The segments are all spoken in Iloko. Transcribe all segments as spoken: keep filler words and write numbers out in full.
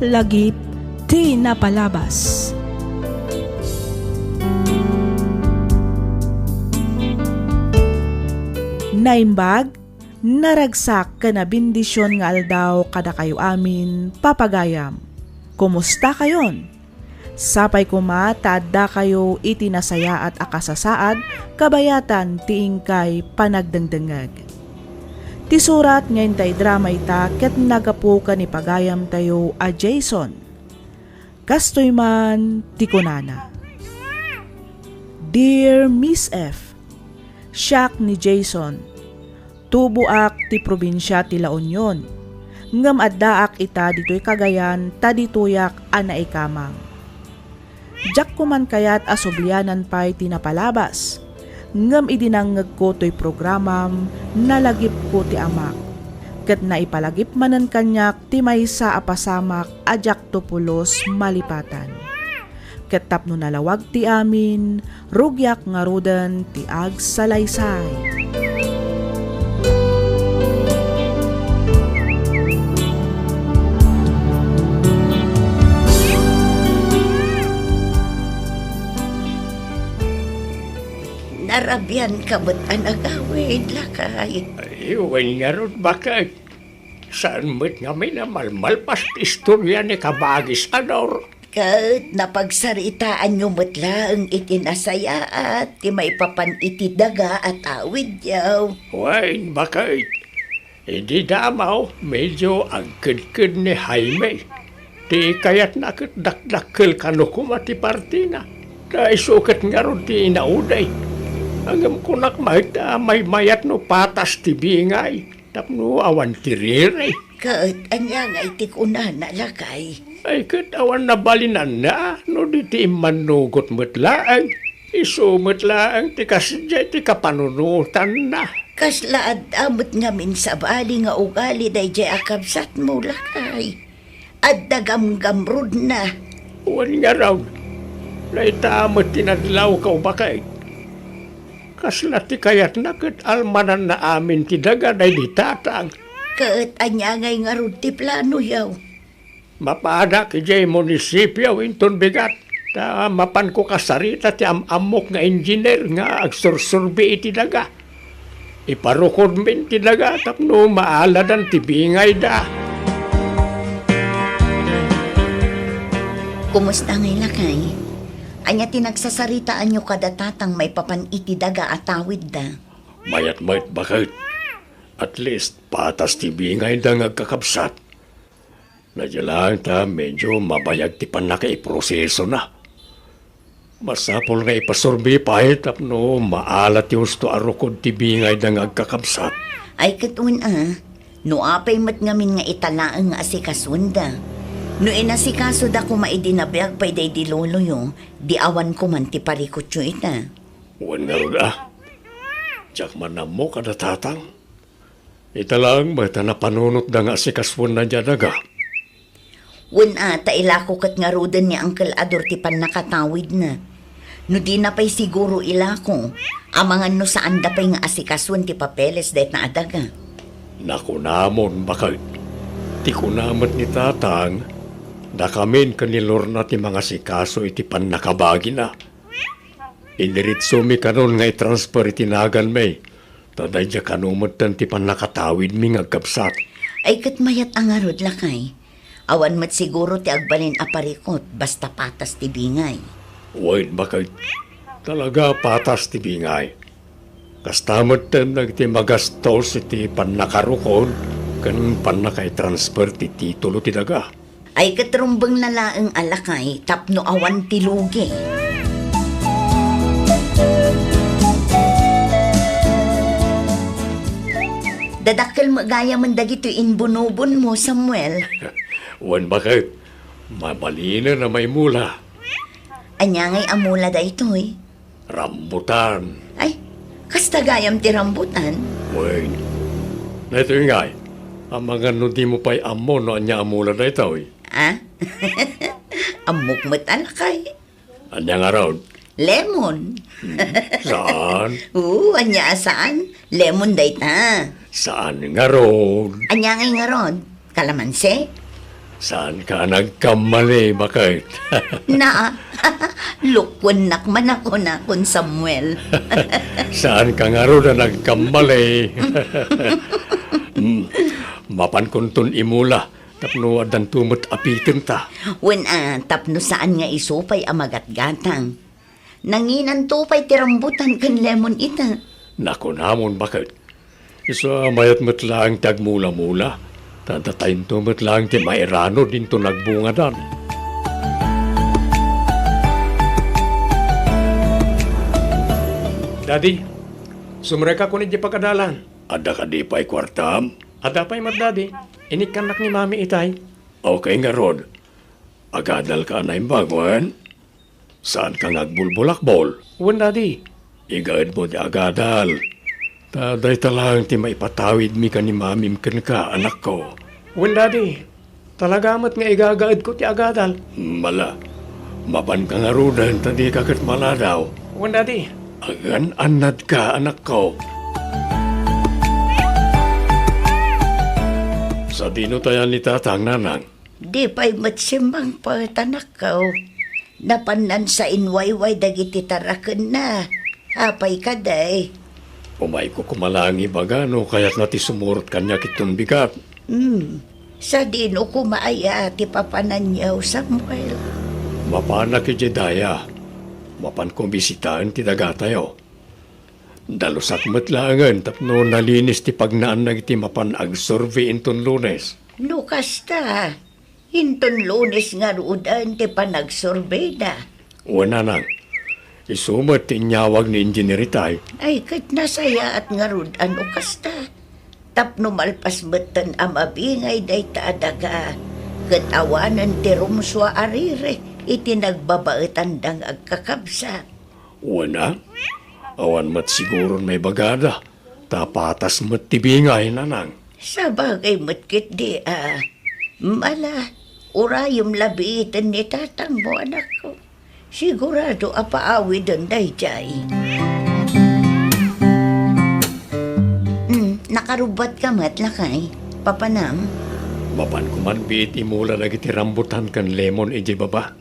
Lagip ti napalabas. Naimbag, naragsak ken a bendision nga aldaw kadakayo amin, papagayam. Kumusta kayon? Sapay koma ta addakayo iti nasayaat a kasasaad kabayatan ti inkay panagdengdengngeg. Ti surat nga intay drama ita ket nagapu ken ni pagayamtayo a Jason. Kastoy man ti kunana, "Dear Miss F, siak ni Jason. Tuboak ti probinsia ti La Union, ngem addaak ita ditoy Cagayan ta ditoyak a naikamang. Diak koman kayat a sublianan pay ti napalabas, ngem idi nangngegko toy programam, nalagipko ti amak, ket naipalagip manen kaniak ti maysa a pasamak a diakto pulos malipatan. Ket tapno nalawag ti amin, rugiak ngaruden ti agsalaysay." Narabian ka met a nagawid, lakay. Ay, wen ngarud, baket. Saan met ngamin a malmalpas ti istoria ni Kabagis Ador. Ket napagsaritaanyo met laeng iti nasayaat ti maipapan iti daga a tawidyo. Wen, baket. Idi damaw, medyo agkedked ni Jaime. Ti kayatna ket dakdakkel kano koma ti partina. Ta isu ket ngarud ti inaudi. Ngem kunak met a maymayat no patas ti bingay. Tapno awan ti riri. Ket ania ngay ti kunana, lakay? Ay, ket awan nabalinanna no di ti immannugot met laeng. Isu met laeng ti kasdiay ti kapanunotanna. Kasla adda met ngamin sabali nga ugali daydiay a kabsatmo, lakay. Adda gamgamrudna. Wen ngarud, dayta met ti nadlawko, baket. Kasla ti kayatna ket almananna amin ti daga daydi tatang. Ket ania ngay ngarud ti planoyo? Mapadak idiay munisipio inton bigat, ta mapanko kasarita ti am-ammok nga engineer nga agsursurbi iti daga. Iparukodmin ti daga tapno maaladan ti bingayda. Kumusta ngay, lakay? Ania ti nagsasaritaanyo kada tatang maipapan iti daga a tawidda? Mayat met, baket. At least, patas ti bingayda nga agkakabsat. Daydiay laeng ta medyo mabayag ti pannakaiprosesona. Masapul nga ipasurbi pay tapno maala ti husto a rukod ti bingayda nga agkakabsat. Ay, ket wen a, no apay met ngamin nga ita laeng nga asikasoenda. No inasikasoda koma idi nabiag pay daydi loloyo, di awan koman ti parikutyo ita. Wen ngarud a, diak man ammo kada tatang. Ita laeng met a napanunotda nga asikasoenna diay daga. Wen a, ta ilako ket ngaruden ni Uncle Ador ti pannakatawidna. No dina pay siguro ilako, amangan no saanda pay nga asikasoen ti papeles dayta a daga. Nakunamon, baket. Ti kuna met ni tatang, dakamin ken ni Lorna ti mangasikaso iti pannakabagina. Indiretsomi kanon nga i-transfer iti naganmi, ta daydiay kano metten ti pannakatawidmi nga agkabsat. Ay, ket mayat a ngarud, lakay. Awan met siguro ti agbalin a parikut, basta patas ti bingay. Wen, baket. Talaga patas ti bingay. Kasta metten dagiti magastos iti pannakarukod ken pannakaitransfer ti titulo ti daga. Ay, ket rumbengna laeng a lakay tapno awan ti lugi. Dadakkel met gayamen dagitoy imbunobonmo, Samuel. Wen, baket. Mabalinen a maimula. Ania ngay a mula daytoy? Rambutan. Ay, kasta gayam ti rambutan? Wen. Daytoy ngay, amangan no dimo pay ammo no ania a mula daytoy. Ah? Ammok met a lakay. Ania ngarud? Lemon. Hmm, saan? Oo, ania a saan? Lemon dayta. Saan ngarud? Ania ngay ngarud? Kalamansi? Saanka a nagkammali, baket? Na, lukuennak man a kunakon, Samuel. Saanka ngarud a nagkammali. Mm, mapankonton imula tapno addanto met apitenta. Wen a, tapno saan nga isu pay a magatgatang. Nanginanto pay ti rambutan ken lemon ita. Nakunamon, baket. Isu a mayat met laeng ti agmulamula, ta dataynto met laeng ti mairanod inton nagbungadan. Daddy, sumrekakon idiay pagadalan. Adda kadi pay kuartam? Adda pay met, Daddy. Inikkannak ni Mami itay. Okay ngarud. Agadalka a naimbag, wen? Saanka nga agbulbulakbol? Wen, Daddy. Igaedmo ti agadal. Ta dayta laeng ti maipatawidmi ken ni Mamim kenka, anakko. Wen, Daddy. Talaga met nga igagaedko ti agadal. Mala, mapanka ngaruden ta dika ket maladaw. Wen, Daddy. Agan-annadka, anakko. Sadino tayan ni Tatang, Nanang? Di pay met simmangpet, anakko. Napannan sainwayway dagiti tarakenna. Apay kadi? Umayko koma laeng ibaga no kayatna ti sumurot kaniak iton bigat. Hmm. Sadino koma aya ti papananyo, Samuel? Mapanak idiay daya. Mapanko bisitaen ti dagatayo. Dalusak met laengen tapno nalinis ti pagnaan dagiti mapan agsurvey inton Lunes. No kasta, inton Lunes ngaruden ti panagsurveyda. Wen, Nanang, isu met ti inyawag ni Engineer itay. Ay, ket nasayaat ngarud a no kasta. Tapno malpas metten a mabingay dayta a daga, ket awanen ti rumsua a riri iti nagbabaetanda nga agkakabsat. Wen a, awan met siguron maibagada, ta patas met ti bingay, Nanang. Sabagay met ketdi a. Mala, urayem la biiten ni tatangmo, anakko. Sigurado a paawiden daydiay. Hmm, nakarubbuatka met, lakay. Papanam? Mapanko man biit imula dagiti rambutan ken lemon idiay baba.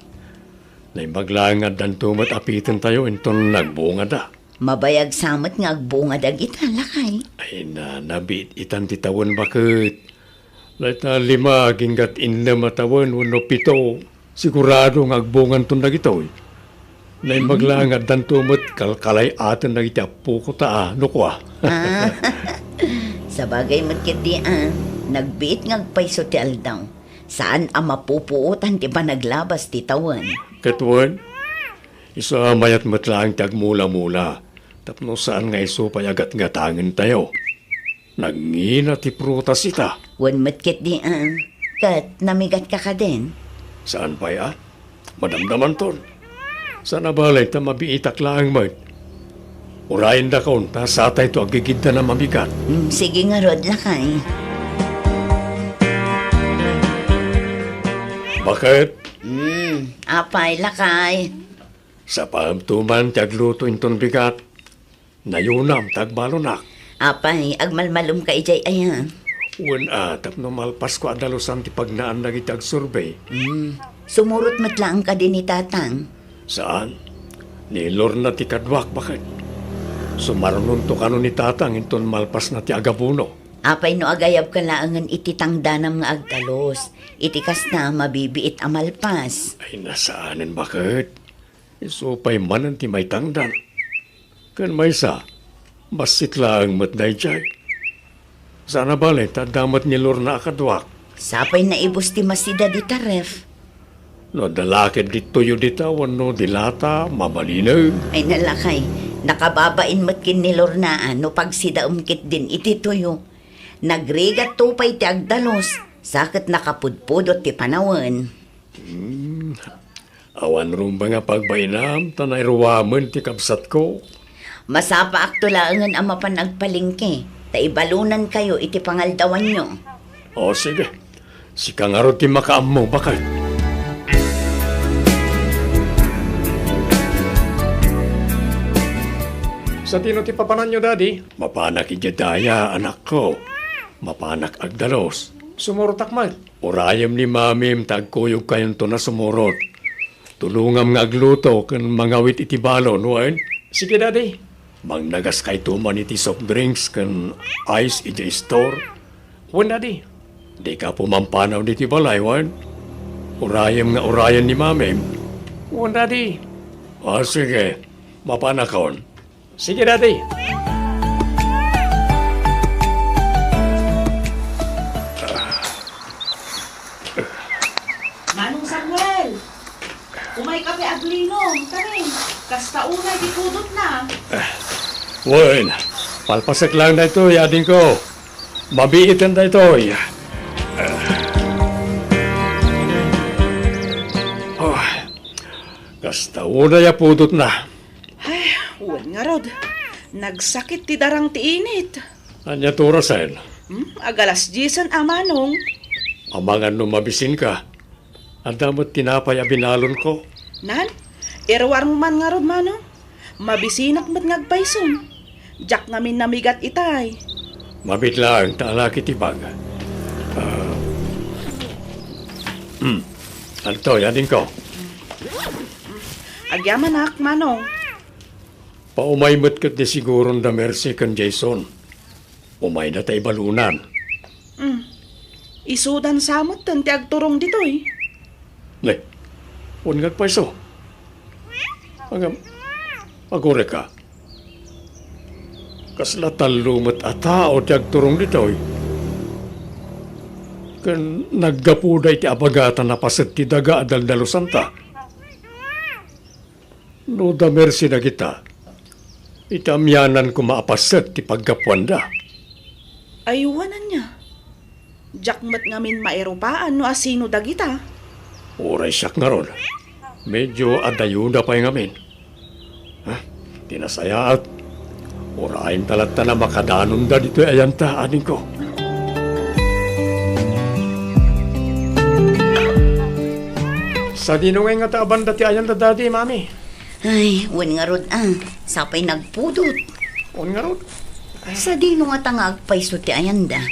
Naimbag laeng nga addanto met apitentayo inton nagbungada. Mabayag sa met nga agbunga dagita, lakay. Ay, na, nabiit itan ti tawen, baket. Dayta lima aginggat innem a tawen wenno pito, sigurado nga agbunganton dagitoy. Naimbag laeng nga addanto met kalkalay-aten dagiti appoko ta, a, no kua. Ah, sabagay met ketdi a, nagbiit nga agpayso ti aldaw. Saan a mapupuotan ti panaglabas ti tawen. Ket wen, isu a mayat met laeng ti agmula-mula, tapno saan nga isu pay a gatgatangentayo. Nangina ti prutas ita. Wen met ketdi a, ket namigatka kadin? Saan pay a? Madamdamanton. Saan a bale ta mabiitak laeng met. Urayendakon ta satayto aggigiddan a mamigat. Mm, sige ngarud, lakay. Baket? Mm, apay, lakay? Sapaemto man ti agluto inton bigat. Nayunam ta agbalunak. Apay, agmalmalumka idiay aya? Wen a, tapno malpasko a dalusan ti pagnaan dagiti agsurvey. Hmm. Sumurot met laeng kadi ni Tatang? Saan. Ni Lorna ti kaduak, baket. Sumarnonto kano ni Tatang inton malpasna ti agabuno. Apay no agayabka laengen iti tangdanam nga agdalus? Iti kasta, mabibiit a malpas. Ay, nasaanen, baket. Isu pay manen ti maitangdan. Ken maysa, bassit laeng met daydiay. Saan a bale ta adda met ni Lorna a kaduak. Sapay naibus ti masida dita ref. No adda la ketdi tuyo dita wenno di lata, mabalinen. Ay, nalakay, nakababain met ken ni Lorna a no pagsidaem ketdin iti tuyo. Nagrigatto pay ti agdalus, sa ket nakapudpudot ti panawen. Hmm. Awan rumbeng a pagbainam, ta nairuamen ti kabsatko. Masapaakto laengen a mapan agpalengke, ta ibalonankayo iti pangaldawanyo. O, sige. Sika ngarud ti makaammo, baket. Sadino ti papananyo, Daddy? Mapanak idiay daya, anakko. Mapanak agdalus. Sumurotak met. Urayem ni Mamim ta agkuyogkayonton a sumurot. Tulongam nga agluto ken mangawit iti balon, wen? Sige, Daddy. Mangnagas kayto man iti soft drinks ken ice iti store. Wen, Daddy. Dika pumampanaw ditoy balay, wen? Urayem nga urayen ni Mamim. Wen, Daddy. Ah, sige. Mapanakon. Sige, Daddy. Manong Samuel, umay ka pay aglinom, kari. Kasta unay ti pudotna. Wen, palpasek lang daytoy, adingko. Mabiiten daytoy. Oh, kasta unay a pudotna. Ay, wen ngarud. Nagsakit ti darang ti init. Ania ti orasen? Hmm, agalas diesen a, Manong. Amangan no mabisinka. Adda met tinapay a binalonko. Nan? Iruarmo man ngarud, Manong. Mabisinak met nga agpayso. Diak ngamin namigat itay. Mabiit laeng ta alaki ti bag. Ah. Hmm. Adtoy, adingko. Agyamanak, Manong. Paumay met ket ni siguron da Mercy ken Jason. Umayda ta ibalunan. Mm. Isudan sa metten ti agturong ditoy. Ne, wen nga agpayso. Agam, agureka. Kasla tallo met a tao ti agturong ditoy. Ken naggapuda iti abagatan a paset ti daga a daldalusanta. No da Mercy dagita, iti amianan koma a paset ti paggapuanda. Ay, wen ania? Diak met ngamin mairupaan no asino dagita. Uray siak ngarud, medyo adda ayuda pay ngamin. Ha? Ti nasayaat, urayenta latta a makadanonda ditoy ayanta, adingko. Sadino ngay ngata a banda ti ayanda, Daddy, Mami? Ay, wen ngarud a, sapay nagpudot. Wen ngarud? Sadino ngata nga agpayso ti ayanda?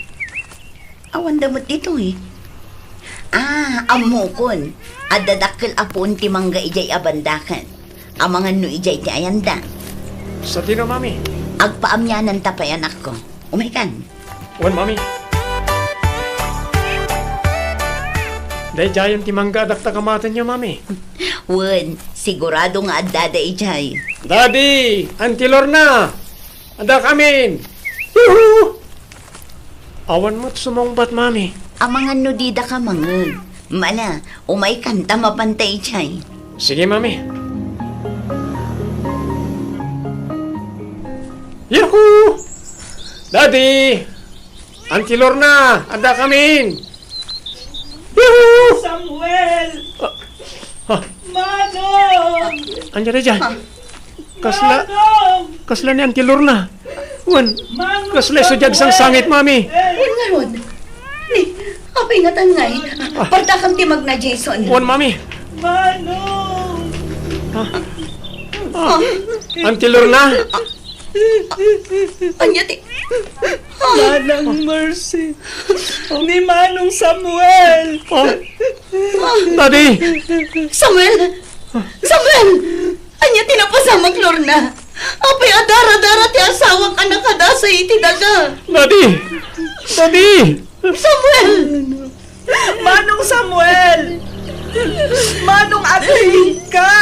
Awanda met ditoy. Ah, ammokon. Adda dakkel a puon ti mangga idiay a banda ket amangan no idiay ti ayanda. Sadino, Mami? Agpaamiananta pay, anakko. Umaykan. Wen, Mami. Daydiayen ti mangga a dakta kamatenyo, Mami. Wen, sigurado nga adda daydiay. Daddy! Auntie Lorna! Addakamin! Yuhu! Awan met sumungbat, Mami. Amangan no didaka mangngeg. Mala, umaykan ta mapanta idiay. Sige, Mami. Yuhu! Daddy! Auntie Lorna, addakamin! Yuhu! Samuel! Ah, ah. Manong! Ania daydiay? Ah. Kasla, Manong! Kasla ni Auntie Lorna. Wen, Manong kasla isu diay Samuel! Agsangsangit, Mami. Wen ngarud. Ni, apay ngatan ngay? Ah. Partakam ti magna, Jason. Wen, Mami. Manong! Ah. Ah. Auntie Lorna? Ania ti Manang Mercy. Ni Manong Samuel. Oh. Daddy! Samuel! Samuel! Ania ti napasamak, Lorna? Apay a daradara ti asawak a nakadasay iti daga? Daddy! Daddy! Samuel! Manong Samuel! Manong, agriingka!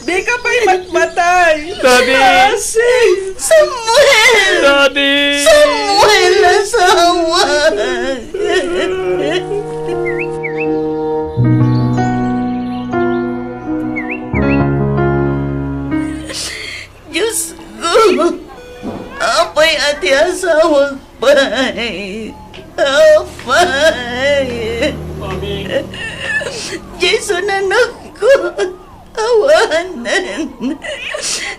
Dika pay matmatay! Daddy! Mercy! Samuel! Daddy! Samuel, asawa! Dios ko, apay a ti asawak pay? Apay? Mami. Jason, anakko, awanen.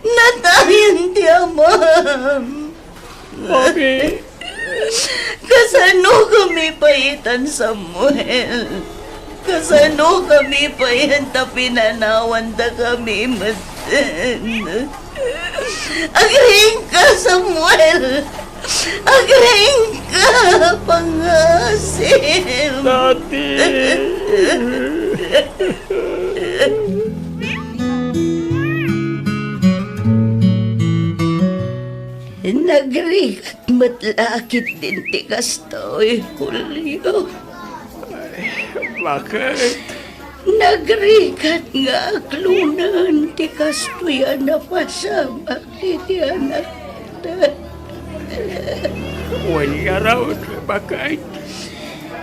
Natayen ti amam. Mami. Kasano kami pay itan, Samuel? Kasano kami pay ta pinanawantakami metten? Agriingka, Samuel! Agriingka, pangasim. Dati. Nagrigat met la ketdin ti kastoy, Julio. Ay, bakit? Nagrigat nga aklonen ti kastoy a napasamak iti anakta. Wen ngarud, bakit?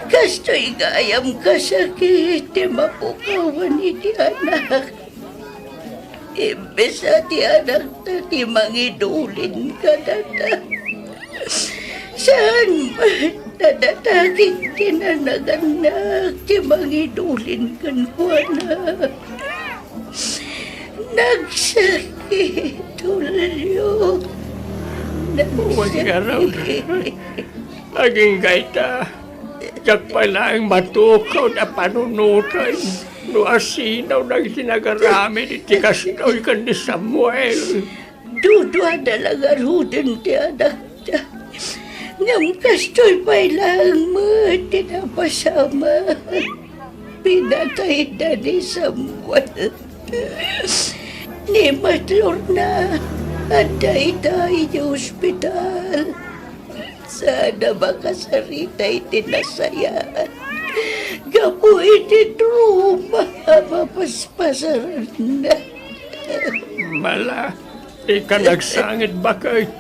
Kastoy gayam kasakit ti mapukawan iti anak. Imbes a ti anakta ti mangidulin kadata, saan met a data ti nanagannak ti mangidulin kenkuana. Nagsakit, Julio. Wen ngarud. Nagsakit. Agingga ita, diak pay laeng matukod a panunoten no asino dagiti nagaramid iti kastoy ken ni Samuel. Duduada la ngaruden ti anakta. Ngem kastoy pay laeng met ti napasamak. Pinatayda ni Samuel. Ni Mat Lorna, adda ita idiay ospital. Saanna makasarita iti nasayaat gapu iti trauma a mapaspasaranna. Mala, ika nagsangit, bakit?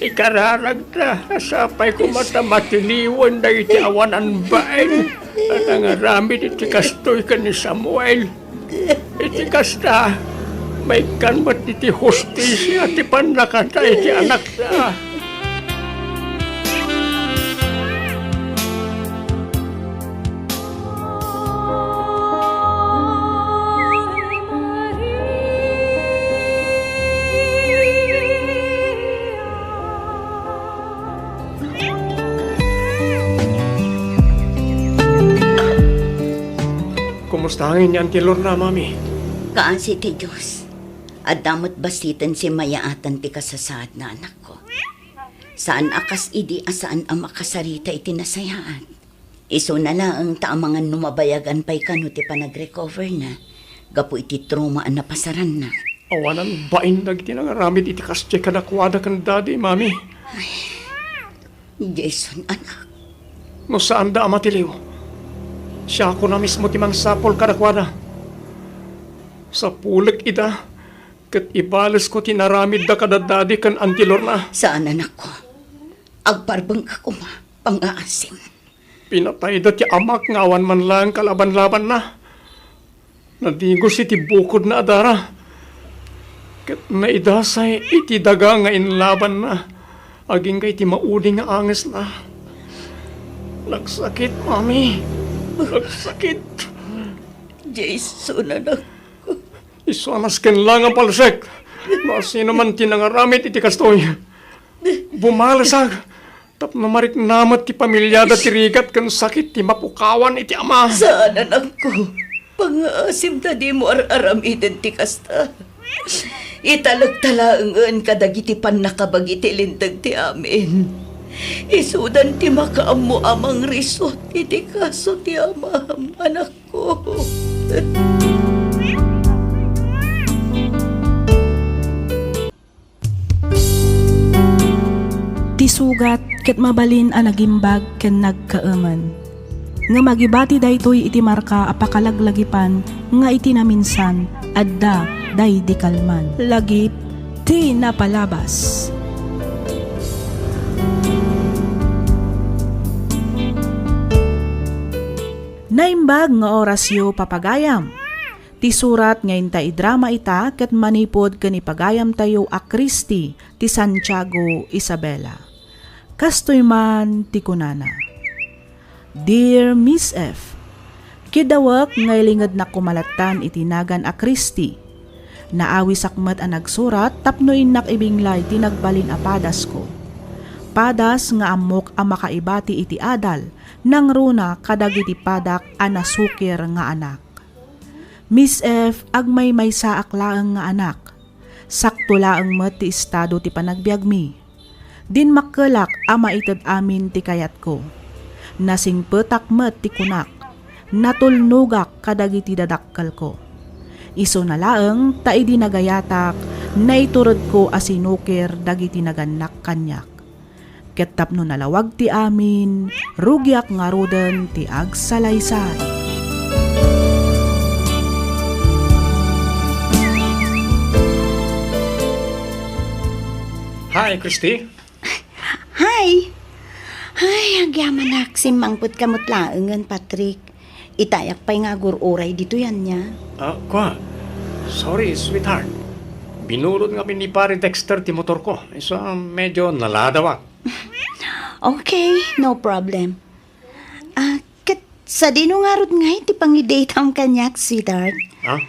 Ikararagta, sapay koma ta matiliwen dagiti awanan bain a nangaramid iti kastoy ken ni Samuel. Iti kasta, maikkan met iti hustisia ti pannakatay iti anakta. Kumusta ngamin ni Auntie Lorna, Mami? Kaasi ti Dios. Adda met bassit ti simmayaatan ti kasasaadna, anakko. Saan a kas idi a saan a makasarita iti nasayaat. Isuna laeng ta amangan no mabayagan pay kano ti panagrecoverna gapu iti trauma a napasaranna. Awanan bain dagiti nangaramid iti kastoy kadakuada ken Daddy, Mami. Ay, Jason, anak. No saanda a matiliw, siakon a mismo ti mangsapul kadakuada. Sapulek ida, ket ibalesko ti inaramidda kada Daddy ken Auntie Lorna. Saan, anakko. Agparbengka koma, pangngaasim. Pinatayda ti amak nga awan man laeng kalabanlabanna. Nadigos iti bukodna a dara, ket naidasay iti daga nga inlabanna agingga iti maudi nga angesna. Nagsakit, Mami. Nagsakit. Jason, anak. Isu a nasken la nga palsek no asino man ti nangaramid iti kastoy. Bumalesak tapno marikna met ti pamiliada ti rigat ken sakit ti mapukawan iti ama. Saan, anakko. Pangngaasim ta dimo ar-aramiden ti kasta. Italekta laengen kadagiti pannakabagi ti linteg ti amin. Isudan ti makaammo a mangrisot iti kaso ti amam, anak. Ti sugat ket mabalin a nagimbag ken nagkaemen. Ngem agibati daytoy iti marka a pakalaglagipan nga iti naminsan, adda daydi kalman. Lagip ti napalabas. Naimbag nga orasyo, papagayam. Ti surat nga inta idrama ita ket manipud ken ni pagayamtayo a Christy ti Santiago, Isabela. Kastoy man ti kunana, Dear Miss F, kidawek nga ilingednak koma lattan iti nagan a Christy. Naawisak met a nagsurat tapno innak ibinglay ti nagbalin a padasko. Padas nga ammok a makaibati iti adal, nangruna kadagiti padak a nasukir nga anak. Miss F, agmaymaysaak laeng nga anak. Sakto laeng met ti estado ti panagbiagmi. Dimmakkelak a maited amin ti kayatko. Nasingpetak met ti kunak. Natulnogak kadagiti dadakkelko. Isuna laeng ta idi nagayatak, naituredko a sinukir dagiti nagannak kaniak. Ket tapno nalawag ti amin, rugiak ngaruden ti agsalaysay. Hi, Christy. Hi! Ay, agyamanak, simmangpetka met laengen, Patrick. Itayak pay nga agur-uray ditoy ania. Ah, kua. Sorry, sweetheart. Binulod ngamin ni Pare Dexter ti motorko. Isu a medyo naladawak. Okay, no problem. Ah, ket sadino ngarud ngay ti pangidateam kaniak, sweetheart? Ah?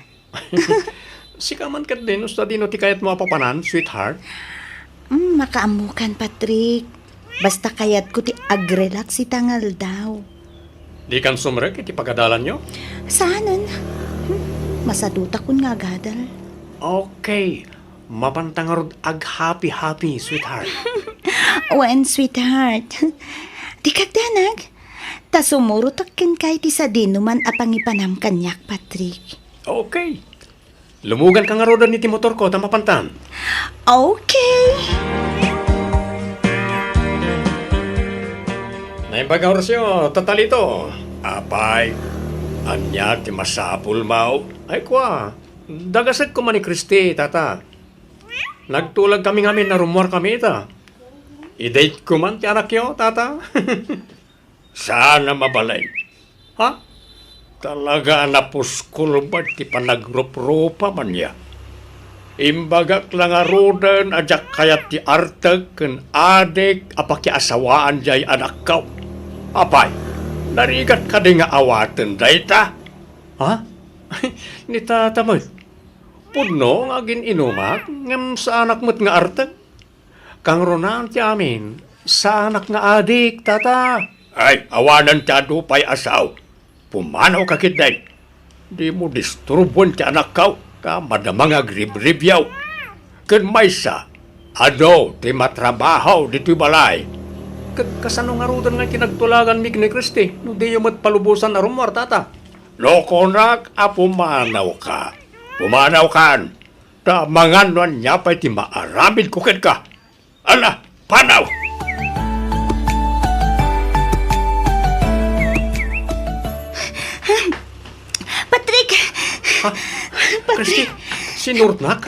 Sika man ketdi no sadino ti kayatmo a papanan, sweetheart? Mm, makaammokan, Patrick. Basta kayatko ti agrelax ita nga aldaw. Dikan sumrek iti pagadalanyo? Saanen. Hmm, masadutakon nga agadal. Okay. Mapanta ngarud ag-happy-happy, sweetheart. Wen, sweetheart. Dika agdanag. Ta sumurotak kenka iti sadinoman a pangipanam kaniak, Patrick. Okay. Lumuganka ngaruden iti motorko ta mapantan. Okay. Naimbag nga orasyo, Tatalito. Apay, ania ti masapulmo? Ay, kua, dagasekko man ni Christy, tata. Nagtulagkami ngamin a rummuarkami ita. I-date ko man ti anakyo, tata. Saan a mabalin. Ha? Talaga a napuskol met ti panagruprupa man ya. Imbagak la ngaruden a diak kayat ti artek ken adik a pakiasawaan diay anakko. Apay, narigat kadi nga awaten dayta? Ha? Ni tata met. Pudno nga agin-inumak, ngem saanak met nga artek. Kangrunaan ti amin, saanak nga adik, tata. Ay, awanen ti adu pay a sao. Pumanawka ketdi. Dimo disturboen ti anakko, ta madama nga agribribyaw. Ken maysa, adu ti matrabaho ditoy balay. Ket kasano ngaruden nga kinagtulaganmi ni Christy, no diyo met palubosan a rummuar, tata? No kunak a pumanawka, pumanawkan. Ta amangan no ania pay ti maaramidko kenka. Ala, panaw! Patrick! Ha? Patrick! Christy, sinurotnak?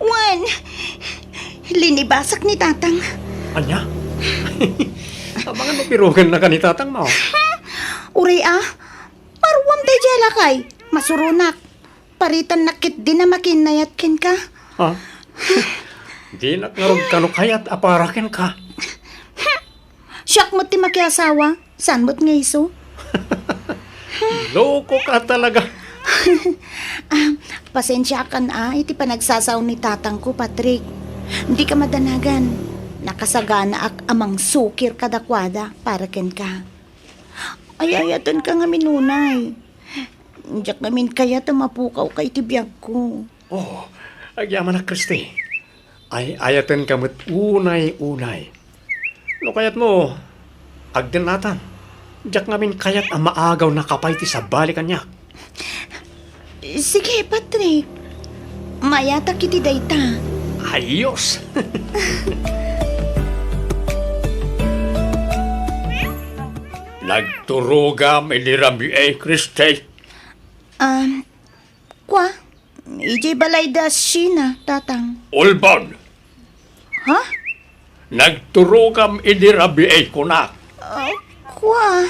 Wen, linibasak ni Tatang. Ania? Amangan no pirugennaka ni Tatangmo. Uray a, maruam daydiay a lakay. Masuronak. Paritannak ketdin a makiinnayat kenka. Ha? Dinak ngarud kano kayat a para kenka. Siak met ti makiasawa, saan met nga isu? Lokoka talaga. Ah, pasensiakan a iti panagsasao ni tatangko, Patrick. Dika madanagan. Nakasaganaak a mangsukir kadakuada para kenka. Ay-ayatenka ngamin unay. Diak ngamin kayat a mapukawka iti biagko. Oh, agyamanak, Christy. Ay-ayatenka met unay-unay. No kayatmo, agdennatan. Diak ngamin kayat a maagawnaka pay ti sabali kaniak. Sige, Patrick. Mayatak iti dayta. Ayos! Nagturogam idi rabii, Christy. Um, kua, idiay balay da Sheena, Tatang. Ulbod! Ha? Nagturogam idi rabii, kunak. Ah, kua.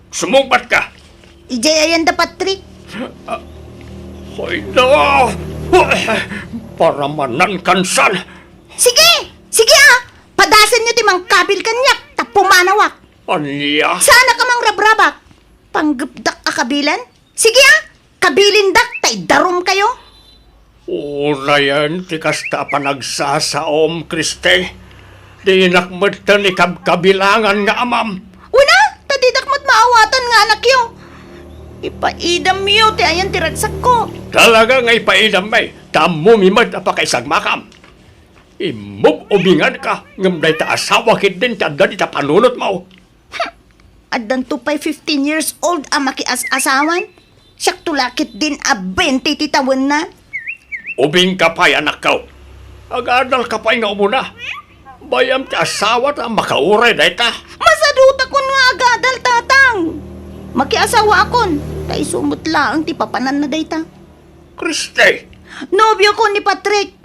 Sumungbatka. Idiay ayan da Patrick. Ah, hoy, no! Para manan kansan. Sige! Sige, ah! Padasenyo ti mangkabil kaniak, ta pumanawak. Ania? Saanak a mangrabrabak. Panggepdak a kabilen? Sige, ah! Kabilindak ta idarumkayo. Unayen ti kasta a panagsasaom, Christy. Dinak metten ikabkabilangan nga amam. Una, ta didak met maawatan nga anakyo. Ipaidamyo ti ayan ti ragsakko. Talaga nga ipaidam, may. Ta ammomi met a pakaisagmakam. Immub-ubinganka, ngem dayta asawa ketdin ti adda dita panunotmo. Addanto pay fifteen years old a makias-asawan? Siakto la ketdin a twenty ti tawenna. Ubingka pay, anakko. Agadalka pay nga umuna. Bay-am ti asawata a makauray dayta. Masadutakon nga agadal, Tatang. Makiasawaakon, ta isu met laeng ti papananna dayta. Christy! Nobiokon ni Patrick.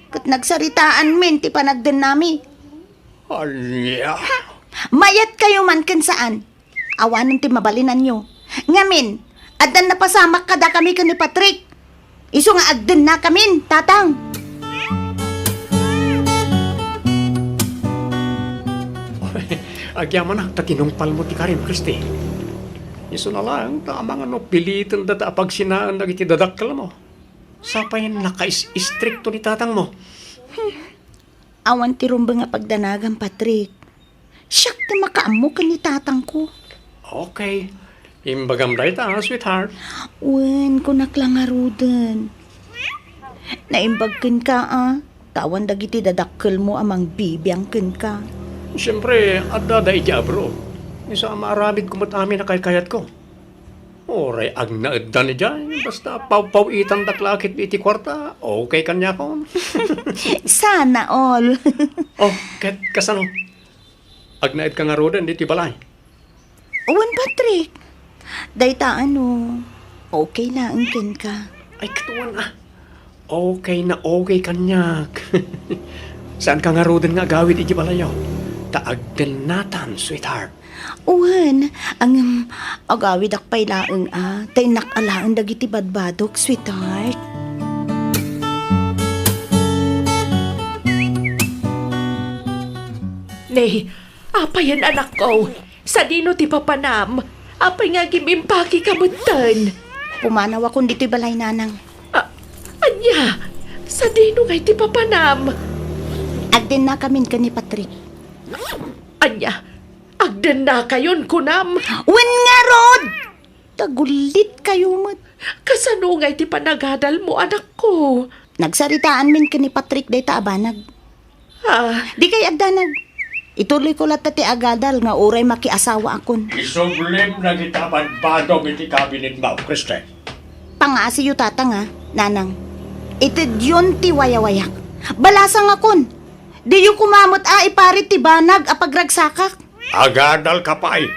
Ket nagsaritaanmin ti panagdennami. Ania? Mayatkayo man ken saan. Awanen ti mabalinanyo. Ngamin, addan napasamak kadakami ken ni Patrick. Isu nga agdennakamin, Tatang. Agyamanak ta tinungpalmo ti karim, Christy. Isuna laeng ta amangan no pilitendata a pagsinaen dagiti dadakkelmo. Sapay nakais-istrikto ni tatangmo. Awan ti rumbeng a pagdanagam, Patrick. Siak ti makaammo ken ni tatangko. Okay. Imbagam dayta, sweetheart. Wen, kunak la ngaruden. Naimbag kenka, a. Ta awan dagiti dadakkelmo a mangbibiang kenka. Siempre, adda da idiay abroad. Isu a maaramidko met amin a kaykayatko. Uray agnaeddan idiay, basta pawpaw-itandak la ket iti kuarta, okay kaniakon. Sana all. Oh, ket kasano? Agnaedka ngaruden iti balay? Wen, Patrick. Dayta ano, okay laeng kenka. Ay, katuan, a. Okay na okay kaniak. Saanka ngaruden nga agawid iti balayyo? Ta agdennatan, sweetheart. Wen, ngem agawidak pay laeng a, ta innak alaen dagiti badbadok, sweetheart. Ne, apayen, anakko? Sadino ti papanam? Apay nga agim-impakeka metten? Pumanawakon ditoy balay, nanang. A-, ania? Sadino ngay ti papanam? Agdennakamin ken ni Patrick. Ania? Agdennakayon, kunam? Wen ngarud! Tagulitkayo met. Kasano ngay ti panagadalmo, anakko? Nagsaritaanmin ken ni Patrick dayta a banag. Ah. Dikay agdanag. Ituloyko latta ti agadal nga uray makiasawaakon. Isublim dagita badbadok iti kabinetmo, Kristen. Pangaasiyo, tatang, a, nanang. Itedyon ti wayawayak. Balasangakon. Diyo koma met a iparit ti banag a pagragsakak. Agadalka pay.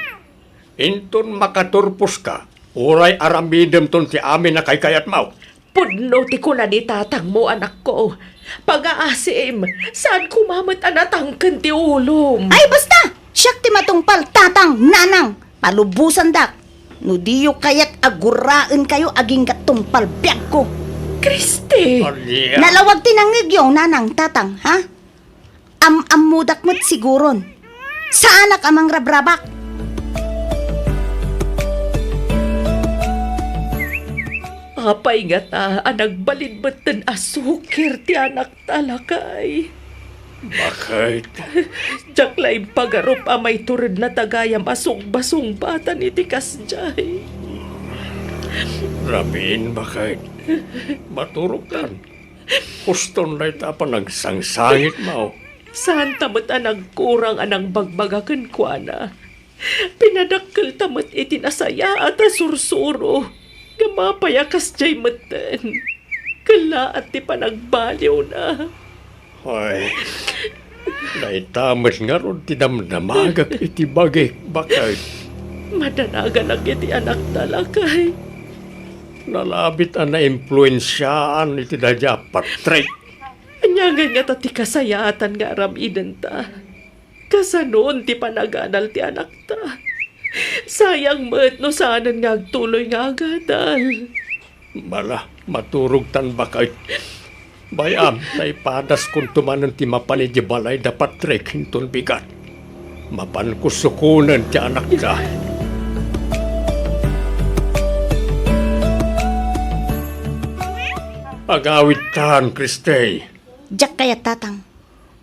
Inton makaturposka, uray aramidemton ti amin a kaykayatmo. Pudno ti kuna ni tatangmo, anakko. Pangaasim, saan koma met a natangken ti ulom. Ay, basta! Siak ti matungpal, tatang, nanang. Palubosandak. No diyo kayat a guraenkayo agingga tungpal biagko. Kristen! Ania? Nalawag ti nangngegyo, nanang, tatang, ha? Am-ammodak met siguron. Saanak a mangrabrabak. Apay ngata a nagbalin metten a sukir ti anakta, lakay? Baket? Diak la impagarup a maituredna ta gayam a sungbasungbatan iti kasdiay. Rabiin, baket. Maturogtan. Huston dayta a panagsangsangitmo. Saanta met a nagkurang a nangbagbaga kenkuana. Pinadakkelta met iti nasayaat a sursuro. Ngem apay a kasdiay metten? Kellaat ti panagbaliwna. Ay, dayta met ngarud ti damdamagek iti bagik, baket. Madanaganak iti anakta, lakay. Nalabit a naimpluensiaan iti daydiay a Patrick. Ania ngay ngata ti kasayaatan nga aramidenta? Kasanon ti panagadal ti anakta? Sayang met no saanen nga agtuloy nga agadal. Bala, maturogtan, baket. Bay-am ta ipadaskonto manen ti mapan idiay balay da Patrick inton bigat. Mapanko sukonen ti anakta. Agawidtan, Kristey. Diak kayat, Tatang.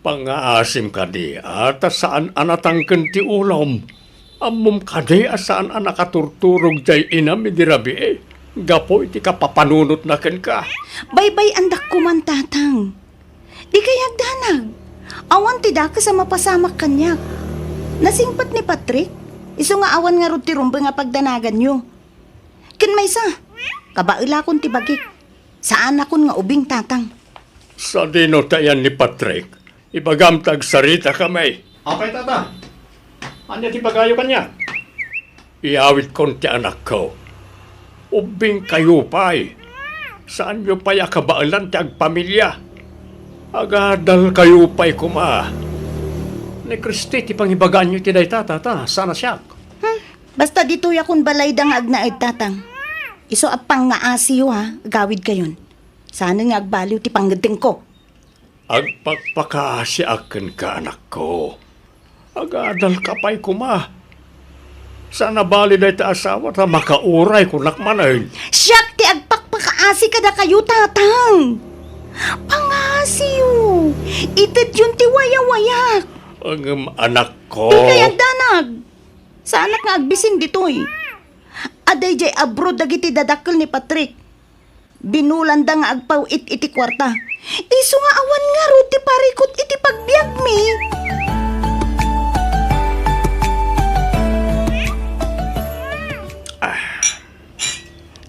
Pangngaasim kadi a ta saan a natangken ti ulom. Ammom kadi a saan a nakaturturog diay inam idi rabii gapu iti kapapanunotna kenka? Baybay-andak koman, Tatang. Dikay agdanag. Awan ti dakes a mapasamak kaniak. Nasingpet ni Patrick, isu nga awan ngarud ti rumbeng a pagdanaganyo. Ken maysa, kabaelakon ti bagik. Saanakon nga ubing, Tatang. Sadino ti ayan ni Patrick? Ibagam ta agsaritakami. Apay, Tata? Ania ti ibagayo kaniak? Iyawitkon ti anakko. Ubbingkayo pay. Saanyo pay a kabaelan ti agpamilia. Agadalkayo pay koma. Ni Christy ti pangibagaanyo iti dayta, Tata, saan a siak. Hmm, basta ditoyakon balayda nga agnaed, Tatang. Isu a pangngaasiyo, ha, agawidkayon. Saanen nga agbaliw ti pangngeddengko. Agpakpakaasiak kenka, anakko. Agadalka pay koma. Saan a bali dayta asawa ta makauray kunak manen. Siak ti agpakpakaasi kadakayo, Tatang. Pangasiyo. Itedyon ti wayawayak. Ngem, anakko. Dikay agdanag. Saanak nga agbisin ditoy. Adda idiay abroad dagiti dadakkel ni Patrick. Binulanda nga agpaw-it iti kuarta. Isu nga awan ngarud ti parikut iti pagbiagmi. Ah.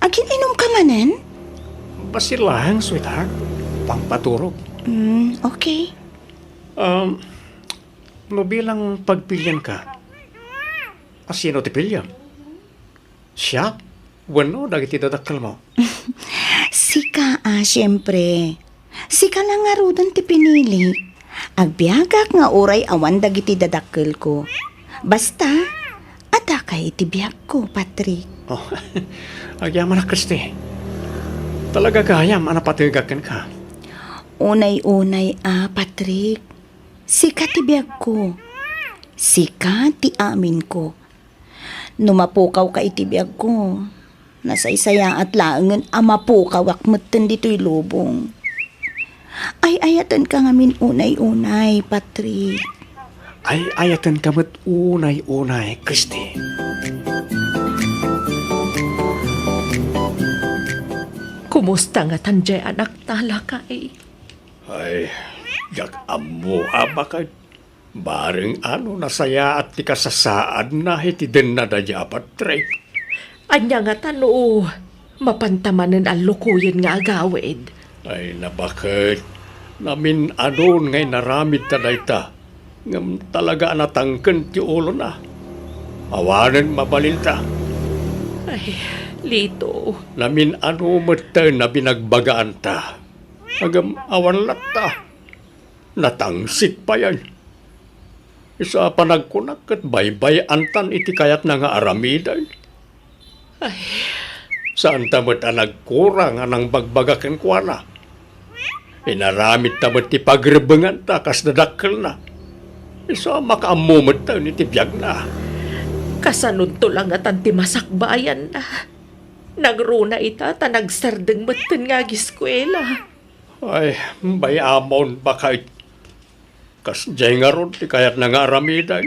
Agin-inumka manen? Basi laeng, sweetheart. Pampaturog. Mm, okay. Um, no bilang pagpilianka, a sino ti piliam? Siak wenno dagiti dadakkelmo? Sika a, siempre. Sika la ngaruden ti pinili. Agbiagak nga uray awan dagiti dadakkelko. Basta, addaka iti biagko, Patrick. Oh, agyamanak, Christy. Talaga gayam a napategak kenka. Unay-unay a, Patrick. Sika ti biagko. Sika ti aminko. No mapukawka iti biagko, nasaysayaat laengen a mapukawak metten ditoy lubong. Ay-ayatenka ngamin unay-unay, Patrick. Ay-ayatenka met unay-unay, Christy. Kumusta ngatan diay anakta, lakay? Ay, diak ammo a baket. Bareng a no nasayaat ti kasasaadna iti denna daydi a Patrick. Ania ngata no mapanta manen a lukoyen nga agawid? Ay, nabaket. Namin-anon nga inaramidta dayta. Ngem talaga a natangken ti ulona. Awanen mabalinta. Ay, Lito. Namin-ano metten a binagbagaanta. Ngem awan latta. Natangsik payen. Isu a panagkunak ket baybay-antan iti kayatna nga aramiden. Ay. Saanta met a nagkurang a nangbagbaga kenkuana. Inaramidta met ti pagrebbenganta kas dadakkelna. Isu a makaammo metten iti biagna. Kasanonto la ngatan ti masakbayanna? Nangruna ita ta nagsardeng metten nga agiskuela. Ay, bay-amon, baket. Kasdiay ngarud ti kayatna nga aramiden.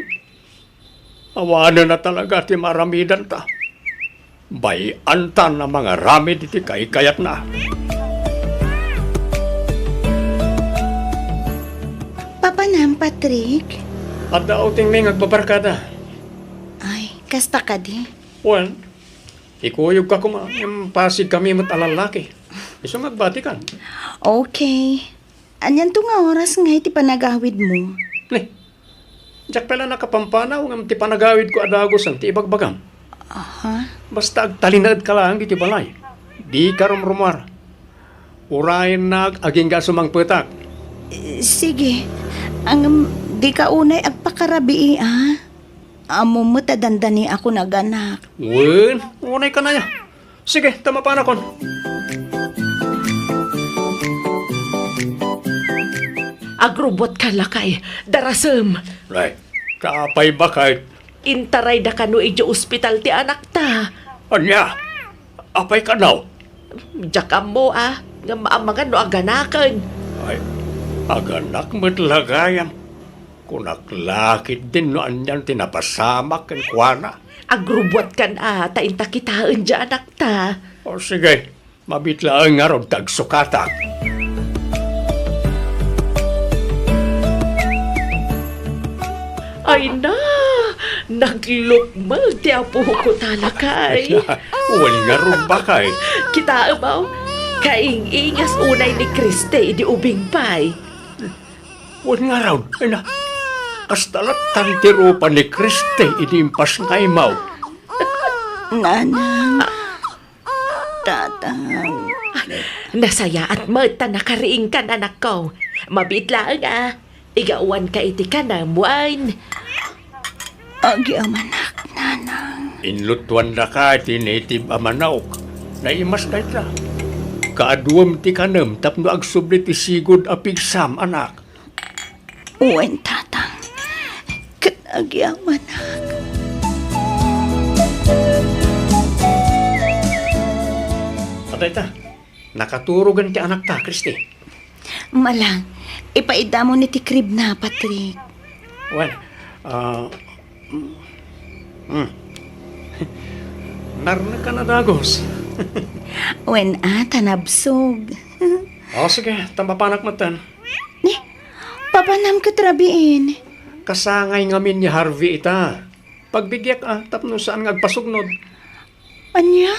Awanen a talaga ti maaramidanta. Bay-antan a mangaramid iti kaikayatna. Papanam, Patrick? Adda utingmi nga agbabarkada. Ay, kasta kadi? Wen, ikuyogka koma, ngem pasigkami met a lallaki. Isu nga agbatikan. Okay. Anianto nga oras ngay ti panagawidmo? Ni, diak pay la nakapampanaw ngem ti panagawidko a dagusen ti ibagbagam. Aha. Basta agtalinaedka laeng iti balay. Dika rumrumuar. Urayennak agingga a sumangpetak. Eh, sige. Ngem dika unay agpakarabii, a? Ammom met a dandaniakon a ganak. Wen, unay kanaya. Sige, ta mapanakon. Agrubbuatkan, lakay. Darasem. Nay, ta apay, baket? Intarayda kano idiay ospital ti anakta. Ania? Apay kano? Diak ammo, a. Ngem amangan no aganaken. Ay, aganak met la gayam. Kunak la ketdin no anian ti napasamak kenkuana. Agrubbuatkan, a, ta inta kitaen diay anakta. O, sige, mabiit laeng ngarud ta agsukatak. Ay na, naglukmeg ti apoko ta, lakay. Wen ngarud, bakay. Kitaem, aw, kaing-ingas unay ni Kriste idi ubing pay. Wen ngarud, ay na, kasta latta ti rupa ni Kriste idi impas nga imaw. Nanang, Tatang. Nasayaat met ta nakariingkan, anakko. Mabiit laeng a. Igawanka iti kanem, wen? Agyamanak, Nanang. Inlutuandaka iti native a manok. Naimas dayta. Kaaduem ti kanem tapno agsubli ti sigud a pigsam, anak. Wen, Tatang. Ket agyamanak. Adayta, nakaturogen ti anakta, Kristi. Mala, ipaidamon iti kribna, Patrick. Wen, ah, mm, mm. Narneka na dagus. Wen, a, ta nabsog. O, sige, ta mapanak metten. Ni, papanam ket rabiin. Kasangay ngamin ni Harvey ita. Pagbigiak a, tapno saan nga agpasugnod. Ania?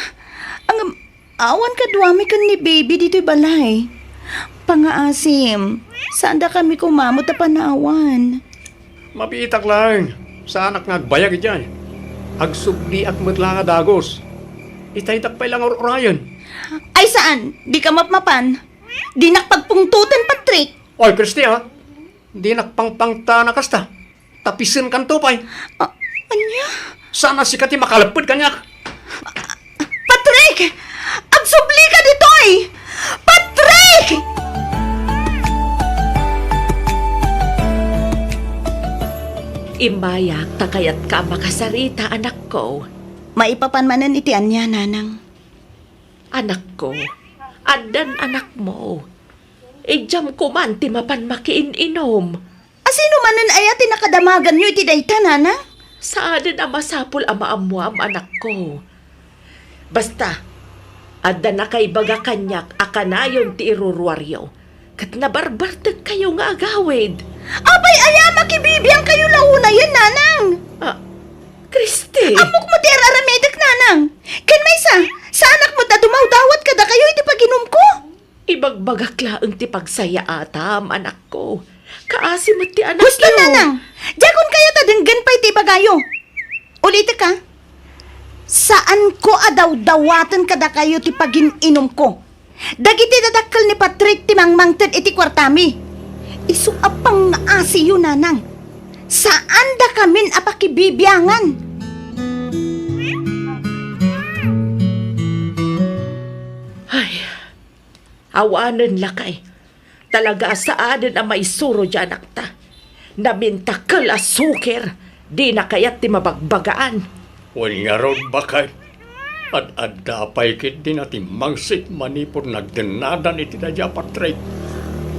Ang, awan kaduami ken ni Baby ditoy balay. Pangaasim, saan dakami kumamot a panawan? Mabiitak laeng. Saanak nga agbayag idiay. Agsubliak met la nga dagus. Itaydak pay la nga ur-urayen. Ay saan? Dika mapmapan? Dinak pagpungtoten, Patrick. Oy, Kristi, a. Dinak pangpangtana kasta. Tapisenkanto pay. A-, ania? Saan a sika ti makalepped kaniak. Patrick! Agsublika ditoy! Patrick! Immayak ta kayatka a makasarita, anakko. Maipapan manen iti ania, Nanang? Anakko, addan anakmo. Idiam koman ti mapan makiin-inom. A, sino manen aya ti nakadamaganyo iti dayta, Nanang? Saanen a masapul a maammoam, anakko. Basta, adda nakaibaga kaniak a kanayon ti iruruaryo, ket nabarbartekkayo nga agawid. Apay aya, makibibiangkayo la unayen, Nanang? A, Kristi! Ammok met ti ar-aramidek, Nanang. Ken maysa, saanak met a dumawdawat kadakayo iti paginumko. Ibagbagak laeng ti pagsayaatam, anakko. Kaasi met ti anakyo. Husto, Nanang! Diakon kayat a denggen pay ti ibagayo. Ulitek a, saanko a dawdawaten kadakayo ti pagin-inumko. Dagiti dadakkel ni Patrick ti mangmangted iti kuartami. Isu a pangngaasiyo, Nanang. Saandakamin a pakibibiangan. Ay, awanen, lakay. Talaga a saanen a maisuro ti anakta. Namintakel a suker, dina kayat ti mabagbagaan. Wen ngarud, bakay. Ad-adda pay ketdi a timmangsit manipud nagdennadan iti daydiay a Patrick.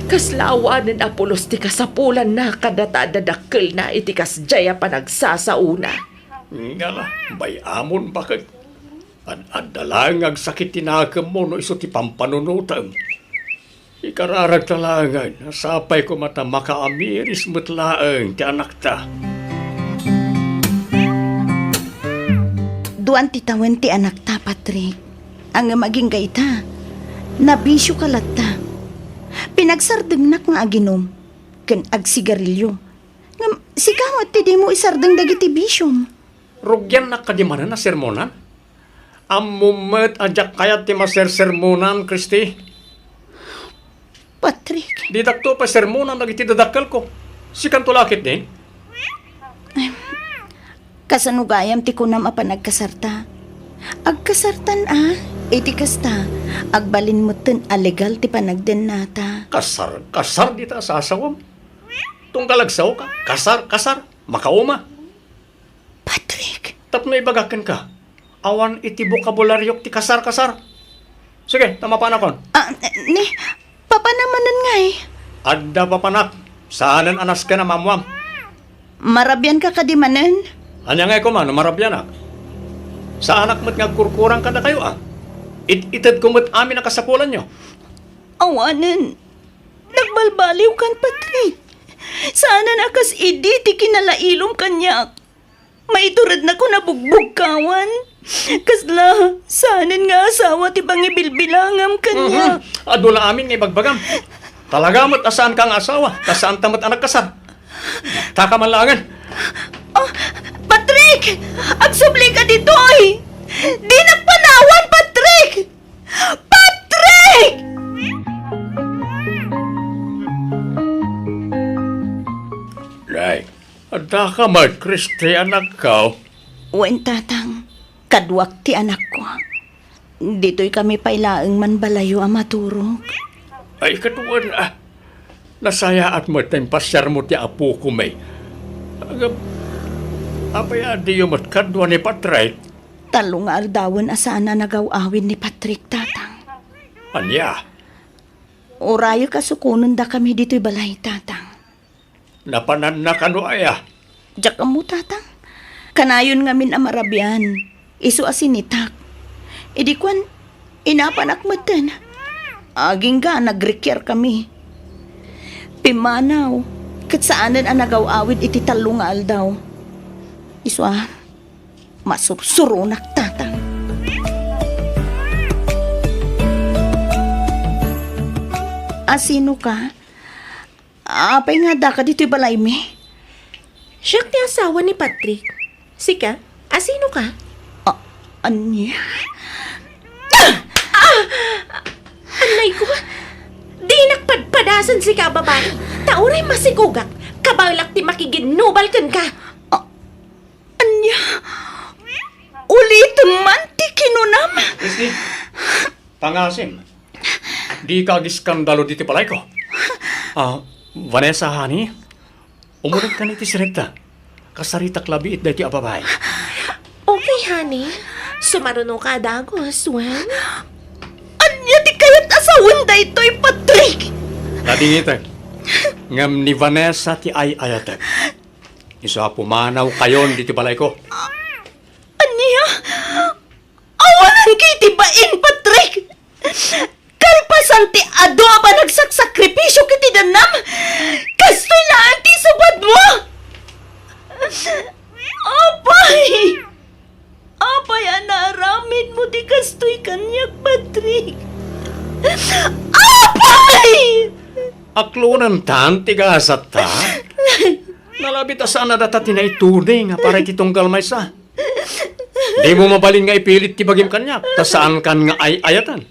Kasla awanen a pulos ti kasapulanna kadata a dadakkelna iti kasdiay a panagsasaona. Ngala, bay-amon, bakay. Ad-adda laeng nga agsakit ti nakemmo no isu ti pampanunotem. Ikararagta laengen a sapay koma ta makaamiris met laeng ti anakta. Duan ti tawen ti anakta, Patrick. Ngem agingga ita, nabisioka latta. Pinagsardengnak nga aginum ken agsigarilio. Ngem sika met ti dimo isardeng dagiti bisiom. Rugiannak kadi manen a sermonan? Ammom met a diak kayat ti masersermonan, Kristi. Patrick. Didakto pay sermonan dagiti dadakkelko. Sikanto la ketdin? Kasano gayam ti kunam a panagkasarta? Agkasartan a, iti kasta, agbalin metten a legal ti panagdennata. Kasar, kasar dita a sasawem. Tunggal agsaoka, kasar, kasar, makauma. Patrick! Tapno ibagak kenka, awan iti bokabulariok ti kasar-kasar. Sige, ta mapanakon. Ah, ni, papanam manen ngay? Adda papanak, saanen a nasken a maammoam. Marabianka kadi manen? Ania ngay koma no marabianak? Saanak met nga agkurkurang kadakayo a. It-itedko met amin a kasapulanyo. Awanen. Nagbalbaliwkan, Patrick. Saanen a kas idi ti kinalailom kaniak. Maiturednakon a bugbugkawan. Kasla, saanen nga asawa ti pangibilbilangam kaniak. Mhm. Adu la amin nga ibagbagam. Talaga met a saanka nga asawa, ta saanta met a nagkasar. Taka man laengen. Oh, Patrick! Agsublika ditoy! Dinak panawan, Patrick! Patrick! Nay, addaka met, Christy, anakko? Wen, Tatang. Kaduak ti anakko. Ditoy kami pay laeng manbalayo a maturog. Ay, kaduan, ah. Nasayaat met ta impasiarmo ti apokami. Agab-, apay a diyo met kadua ni Patrick? Tallo nga aldawen a saan a nagaw-awid ni Patrick, Tatang. Ania? Urayek a sukonendakami ditoy balay, Tatang. Napananna kano aya? Diak ammo, Tatang. Kanayon ngamin a marabian, isu a sinitak. Idi kuan, inapanak metten. Agingga a nagrikiar kami. Pimmanaw, ket saanen a nagaw-awid iti tallo nga aldaw. Isu a, masursuronak, Tatang. Asino ka? Apay nga addaka ditoy balaymi? Siak ti asawa ni Patrick. Sika? Asino ka? A-, ania? Ah! Annay ko, dinak padpadasen sika a babai. Ta uray masikogak, kabaelak ti makiginnubal kenka. A-, ania? Ulitem man ti kinunam? Christy, pangasim. Dika agiskandalo ditoy balayko. Ah, Vanessa, honey, umuregkan iti siledta. Kasaritak labiit daytoy a babai. Okay, honey. Sumarunoka a dagus, wen? Ania ti kayat a sawen daytoy, Patrick? Nadingitek. Ngem ni Vanessa ti ay-ayatek. Isu a pumanawkayon ditoy balayko. Ania? Awanan kay ti bain, Patrick! Kalpasan ti adu a panagsaksakripisio iti dannam, kastoy laeng ti isubadmo! Apay! Apay a naaramidmo ti kastoy kaniak, Patrick? Apay! Aklonentan ti gasatta. Nalabit a saan a data ti naituding a para iti tunggal maysa. Dimo mabalin nga ipilit ti bagim kaniak, ta saankan nga ay-ayaten.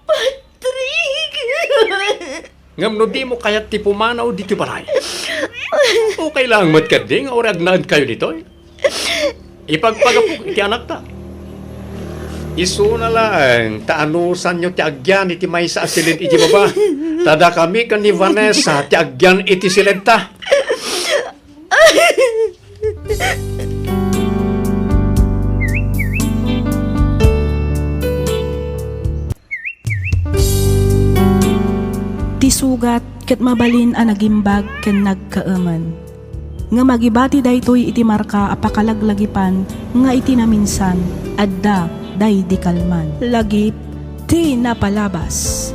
Patrick! Ngem no dimo kayat ti pumanaw ditoy balay, okay laeng met ketdi nga uray agnaedkayo ditoy. Ipagpagapok iti anakta. Isuna laeng ta anusanyo ti agyan iti maysa a siled iti baba. Ta dakami ken ni Vanessa ti agyan iti siledta. Ti sugat ket mabalin a nagimbag ken nagkaemen. Ngem agibati daytoy iti marka a pakalaglagipan nga iti naminsan, adda daydi kalman. Lagip ti napalabas.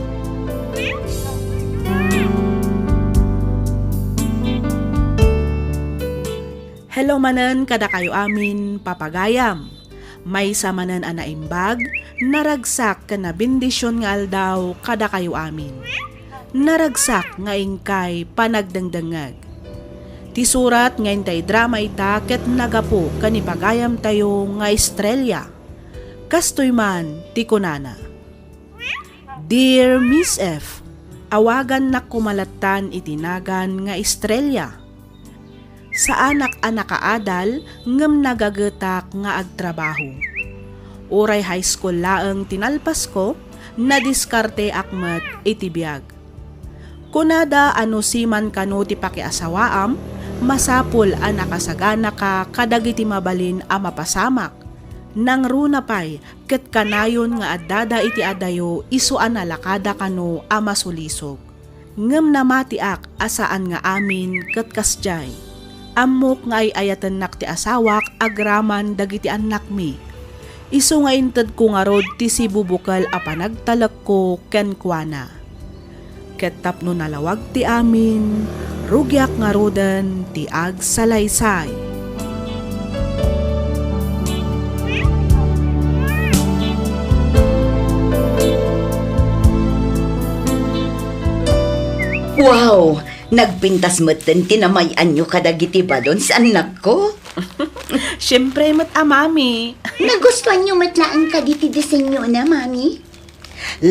Hello manen kadakayo amin, papagayam. Maysa manen a naimbag, naragsak ken nabendision nga aldaw kadakayo amin. Naragsak nga inkay panagdengdengngeg. Ti surat nga intay drama ita ket nagapu ken ni pagayamtayo nga Estrella. Kastoy man ti kunana, "Dear Miss F, awagannak koma lattan iti nagan nga Estrella. Saanak a nakaadal ngem nagagetak nga agtrabaho. Uray high school laeng ti nalpasko, nadiskarteak met iti biag. Kunada a no siman kano ti pakiasawaam, masapul a nakasaganaka kadagiti mabalin a mapasamak. Nangruna pay ket kanayon nga addada iti adayo isu a nalakada kano a masulisog. Ngem namatiak a saan nga amin ket kasdiay. Ammok nga ay-ayatennak ti asawak agraman dagiti annakmi. Isu nga intedko ngarud ti sibubukel a panagtalekko kenkuana. Ket tapno nalawag ti amin, rugiak ngaruden ti agsalaysay. Wow! Nagpintas metten ti namay-anyo kadagiti balloons, annakko. Siempre met a, Mami. Nagustuanyo met laeng kadi ti disenyona, Mami?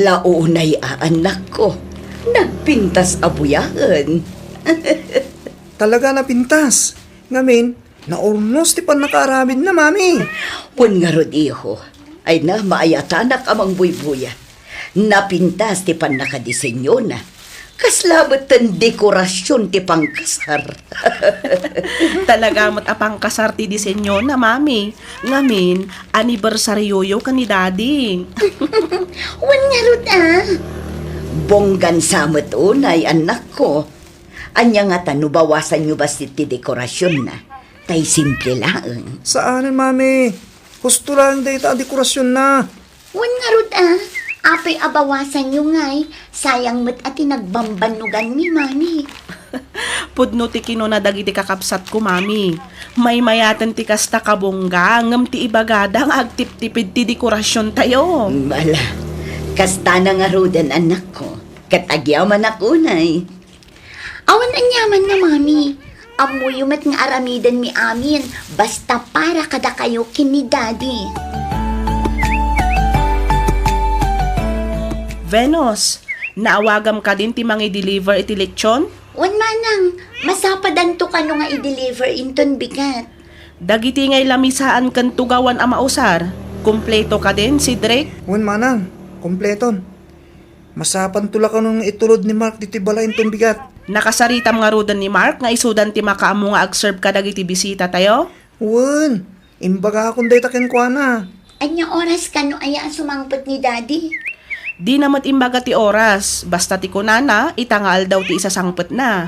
Launay a, annakko. Nagpintas a buyaen. Talaga napintas. Ngamin, naurnos ti pannakaaramidna, Mami. Wen ngarud, iho. Ay na, maayatanak a mangbuybuyat. Napintas ti pannakadisenyona. Kasla metten dekorasion ti pangkasar. Talaga met a pangkasar ti disenyona, Mami. Ngamin, anibersarioyo ken ni Daddy. Wen ngarud a. Bonggan sa met unay, annakko. Ania ngata no bawasanyo bassit ti dekorasionna? Tay simple laeng. Saanen, Mami. Husto laeng dayta a dekorasionna. Wen ngarud a, apay a bawasanyo ngay, sayang met a ti nagbambannoganmi, Mami. Pudno ti kinuna dagiti kakabsatko, Mami. Maymayaten ti kasta kabongga, ngem ti ibagada nga agtiptipid ti dekorasiontayo. Ala, kastana ngaruden, annakko. Ket agyamanak unay. Awan aniamanna, Mami. Ammoyo met nga aramidenmi amin, basta para kadakayo ken ni Daddy. Venus, naawagam kadin ti mangi-deliver iti lechon? Wen manang, masapadanto kano nga i-deliver inton bigat. Dagiti ngay lamisaan ken tugawan a mausar, kompleto kadin, Cedric? Wen manang, kompleton. Masapanto la kano nga itulod ni Mark ditoy balay inton bigat. Nakasaritam ngaruden ni Mark nga isudan ti makaammo nga agserve kadagiti bisitatayo? Wen, imbagakon dayta kenkuana. Ania oras kano aya a sumangpet ni Daddy? Dina met imbaga ti oras, basta ti kunana, ita nga aldaw ti isasangpetna.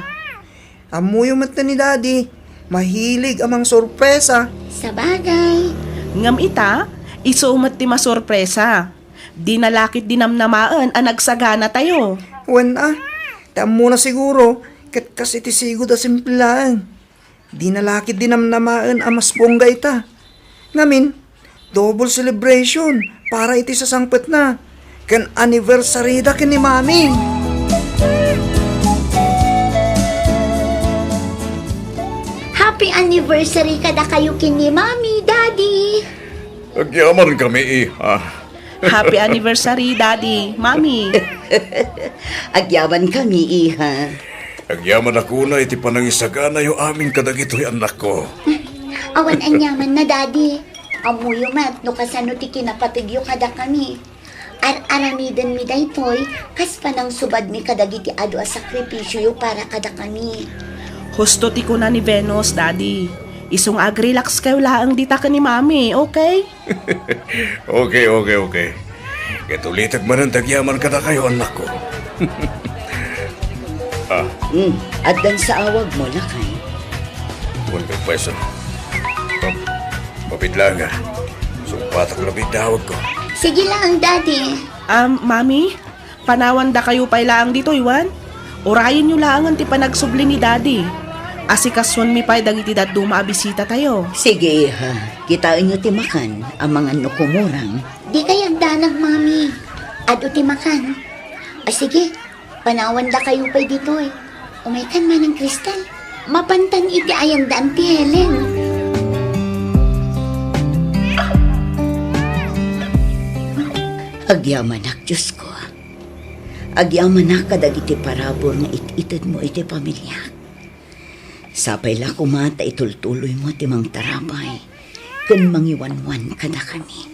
Ammoyo met ni Daddy, mahilig a mangsorpresa. Sabagay. Ngem ita, isu met ti masorpresa. Dina la ket dinamnamaen a nagsaganatayo. Wen a, ti ammona siguro, ket kas iti sigud a simple laeng. Dina la ket dinamnamaen a mas bongga ita. Ngamin, double celebration para iti sasangpetna ken anniversary da ken ni Mami. Happy anniversary kadakayo ken ni Mami, Daddy! Agyaman kami, iha. Happy anniversary, Daddy, Mami. Agyaman kami, iha. Agyaman a kuna iti panangisaganayo amin kadagitoy, annakko. Awan aniamanna, Daddy. Ammoyo met no kasano ti kinapategyo kadakami. Ar-aramidenmi daytoy kas panangsubadmi kadagiti adu a sakripisioyo para kadakami. Husto ti kuna ni Venus, Daddy. Isu nga agrelax kayo laeng dita ken ni Mami, okay? Okay, okay, okay. Ket ulitek manen ti agyaman kadakayo, annakko. Ah. Hmm, addan sa awagmo, lakay. Wen ket pweso. Map-, mapidlanga. Sungpatak labi ti awagko. Sige lang, Daddy. Um, Mami, panawandakayo pay laeng ditoy, wen? Urayenyo laengen ti panagsubli ni Daddy. Asikasuenmi pay dagiti dadduma a bisitatayo. Sige, iha. Kitaenyo ti makan, amangan no kumurang. Dikay agdanag, Mami. Adu ti makan. A, sige. Panawandakayo pay ditoy. Umaykan manang Crystal. Mapantan iti ayanda Auntie Helen. Agyamanak, Diosko. Agyamanak kadagiti parabur nga it-itedmo iti pamiliak. Sapay la koma ta itultuloymo ti mangtarabay ken mangiwanwan kadakami.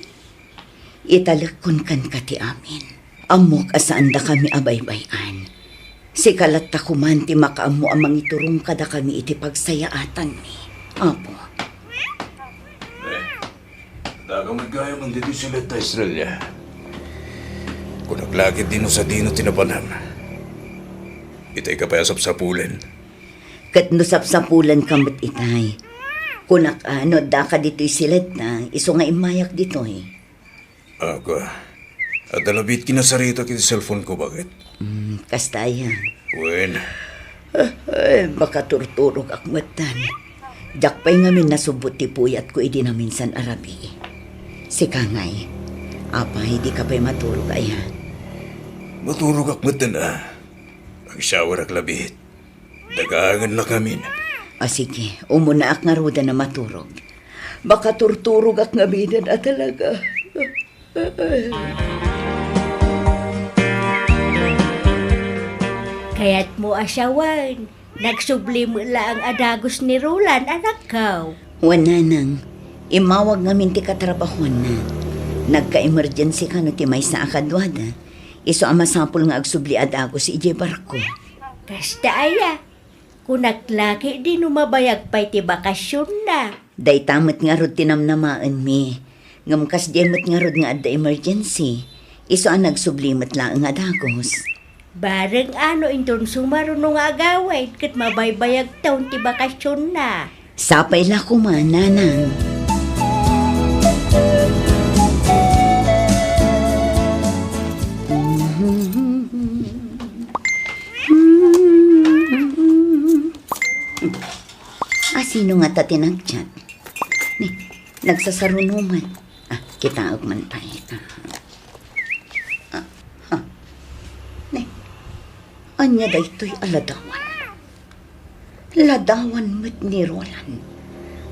Italekkon kenka ti amin. Ammok a saandakami a baybay-an. Sika latta koman ti makaammo a mangiturong kadakami iti pagsayaatanmi, Apo. Dagam met gayam ditoy siled ta, Estrella. Kunak la ket dino sadino ti napanam. Itay ka pay a sapsapulen. Ket no sapsapulenka met itay, kunak a no addaka ditoy siledta, isu nga immayak ditoy. Ako, adda la biit kinasaritak iti cellphone ko, baket? Mm, Kasta aya. Wen. Ay, makaturturogak metten. Diak pay ngamin nasubot ti puyatko idi naminsan a rabii. Sika ngay, apay, dika pay maturog aya? Maturogak metten a. Agshowerak labiit. Dagaennak ngamin. A, sige, umunaak ngaruden a maturog. Makaturturogak ngaminen a talaga. Kayatmo a siawen, nagsubli met laeng a dagus ni Roland, anakko. Wen, nanang, immawag ngamin ti katrabahoanna. Nagka-emergency kano ti maysa a kaduada. Isu a masapul nga agsubli a dagus idiay barko. Kasta aya? Kunak la ketdi no mabayag pay ti bakasionna. Dayta met ngarud ti namnamaenmi. Ngem kasdiay met ngarud nga adda emergency. Isu a nagsubli met laeng a dagus. Bareng a no inton sumaruno nga agawid ket mabaybayagton ti bakasionna. Sapay la koma, nanang. A, sino ngata ti nag-chat? Ni, nagsasaruno man. A, kitaek man pay. A. A, ha. Ni, ania daytoy a ladawan? Ladawan met ni Roland.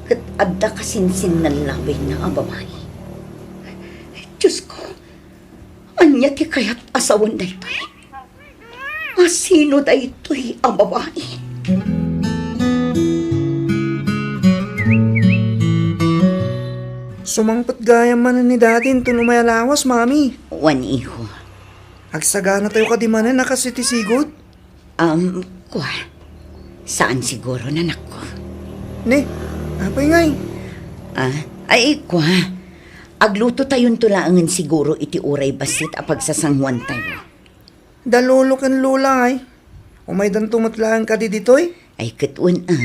Ket adda kasinsinnallabayna a babai. Diosko, ania ti kayat a sawen daytoy? A, sino daytoy a babai? Sumangpet gayam manen ni Daddy inton umay a lawas, Mami. Wen, iho. Agsaganatayo kadi manen a kas iti sigud? Um, kua. Saan siguro, anakko. Ne, apay ngay? A, ay, kua. Aglutotayonto laengen siguro iti uray bassit a pagsasanguantayo. Da lolo ken lola, ay. Umaydanto met laeng kadi ditoy? Ay, ket wen a.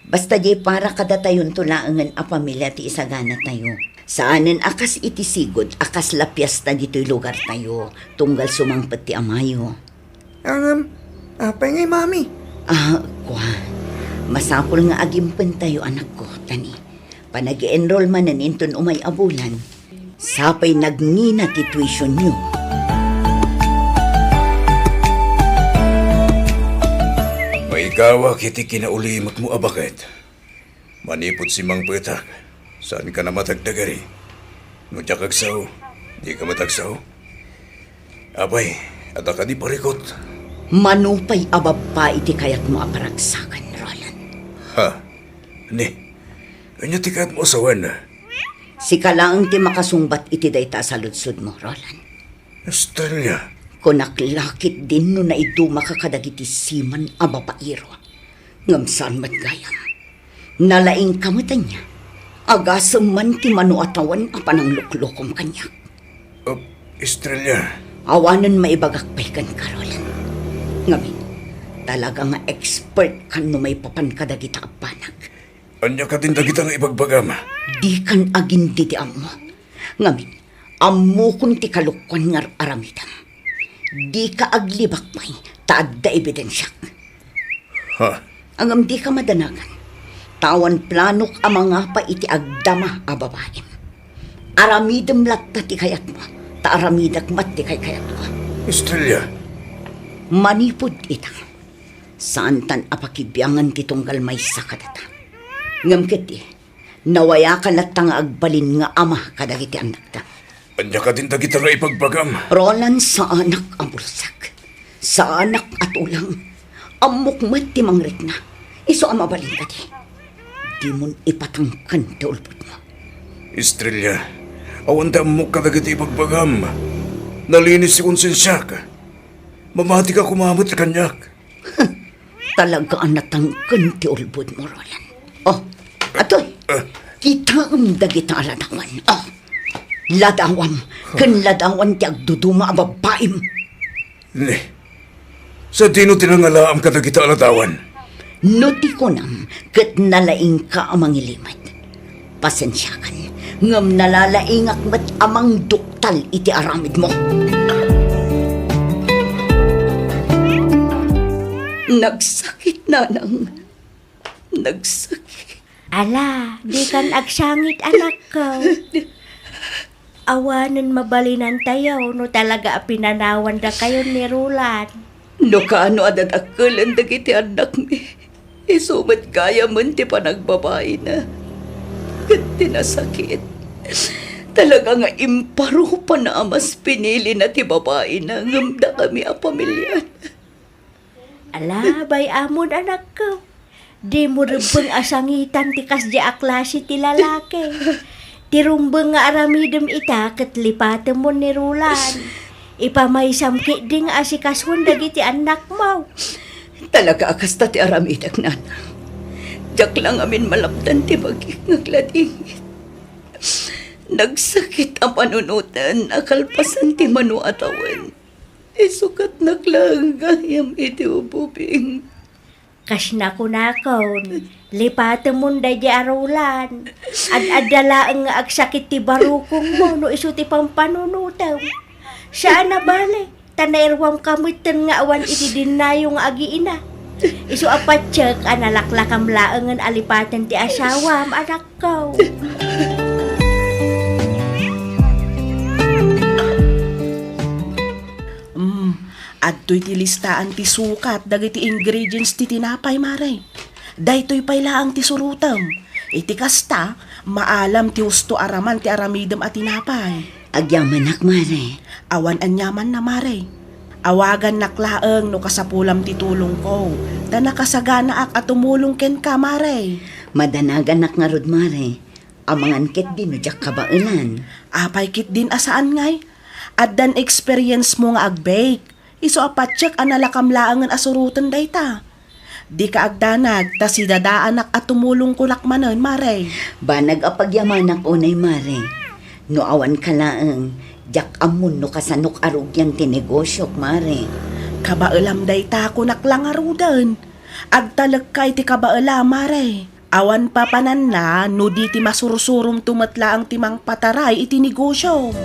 Basta diay para kadatayonto laengen a pamilia ti isaganatayo. Saanen a kas iti sigud a kasla piesta ditoy lugartayo, tunggal sumangpet ti amayo. Ngem, apay ngay, Mami? A, kua. Masapul nga agimpentayo, anakko, ta ni, panag-enroll manen inton umay a bulan. Sapay nagngina ti tuitionyo. Maikawak iti kinaulimekmo a baket. Manipud simmangpetak, saanka a madagdagari. No diak agsao, dika met agsao. Apay, adda kadi parikut? Mano pay a babbai ti kayatmo a paragsaken, Roland? Ha? Ni, ania ti kayatmo a sawen? Sika laeng ti makasungbat iti dayta a saludsodmo, Roland. Estrella. Kunak la ketdin no naidumaka kadagiti siman a babairo. Ngem saan met gayam. Nalaingka met ania? Agasem man ti mano a tawen a panangluklukom kaniak. Uh, Estrella. Awanen maibagak pay kenka, Roland. Ngamin, talaga nga expert kan no maipapan kadagita a banag. Ania kadin dagita nga ibagbagam? Dikan agin diti ammo. Ngamin, ammokon ti kalokuan nga ar-aramidem. Dika aglibak pay, ta adda ebidensiak. Ha? Ngem dika madanagan, ta awan planok a mangapa iti agdama a babaim. Aramidem latta ti kayatmo, ta aramidek met ti kaykayatko. Estrella. Manipud ita, saantan a pakibiangan ti tunggal maysa kadata. Ngem ketdi, nawayaka latta nga agbalin nga ama kadagiti annakta. Ania kadin dagita nga ibagbagam? Roland, saanak a bulsek. Saanak a tulang. Ammok met ti mangrikna. Isu a mabalin kadi. Dimon ipatangken ti ulbodmo. Estrella, awan ti ammok kadagiti ibagbagam. Nalinis ti konsensiak. Mamatika koma met kaniak. Talaga a natangken ti ulbodmo, Roland. Oh, atoy. Ah. Kitaem dagita a ladawan. Oh, ladawam ken ladawan ti agduduma a babbaim. Ne, sadino ti nangalaam kadagita a ladawan? No ti kunam, ket nalaingka a mangilimed. Pasensiakan, ngem nalalaingak met a mangduktal iti aramidmo. Nagsakit, nanang. Nagsakit. Ala, dikan agsangit, anakko. Awanen mabalinantayo no talaga a pinanawandakayon ni Roland. No kaano a dadakkelen dagiti annakmi, isu met gayamen ti panagbabaina. Ket ti nasakit, talaga nga imparupanak a mas pinilina ti babaina ngem dakami a pamiliana. Ala, bay-amon, anakko. Dimo rebbeng a sangitan ti kasdiay a klase ti lalaki. Ti rumbeng nga aramidem ita ket lipatemmo ni Roland. Ipamaysam ketdi nga asikasuon dagiti annakmo. Talaga a kasta ti aramidek, nanang. Diak la ngamin malapdan ti bagik nga agladingit. Nagsakit a panunoten a kalpasan ti mano a tawen. Isukatnak laeng gayam iti ububing. Kas nakunakon, lipatemon daydi a Roland. Ad-adda laeng nga agsakit ti barukongmo no isu ti pampanunotem. Saan a bale, ta nairuamka metten nga awan iti dinnayo nga agiina. Isu a patiek a nalaklakam laengen a lipaten ti asawam, anakko. Mm, adtoy ti listaan ti sukat dagiti ingredients ti tinapay, Mare. Daytoy pay laeng ti surotem. Iti kasta, maalam ti husto a raman ti aramidem a tinapay. Agyamanak, Mare. Awan aniamanna, Mare. Awagannak laeng no kasapulam ti tulongko, ta nakasaganaak a tumulong kenka, Mare. Madanaganak ngarud, Mare. Amangan ketdi no diak kabaelan. Apay ketdin a saan ngay? Addan experience mo nga agbake. Isu a patiek a nalakam laengen a suroten dayta. Dika agdanag, ta sidadaanak a tumulong kunak manen, Mare. Banag a pagyamanak unay, Mare. No awanka laeng, diak ammon no kasanok a rugian ti negosiok, Mare. Kabaelam dayta, kunak la ngaruden. Agtalekka iti kabaela, Mare. Awan papananna no di ti masursuromto met laeng ti mangpataray iti negosiom.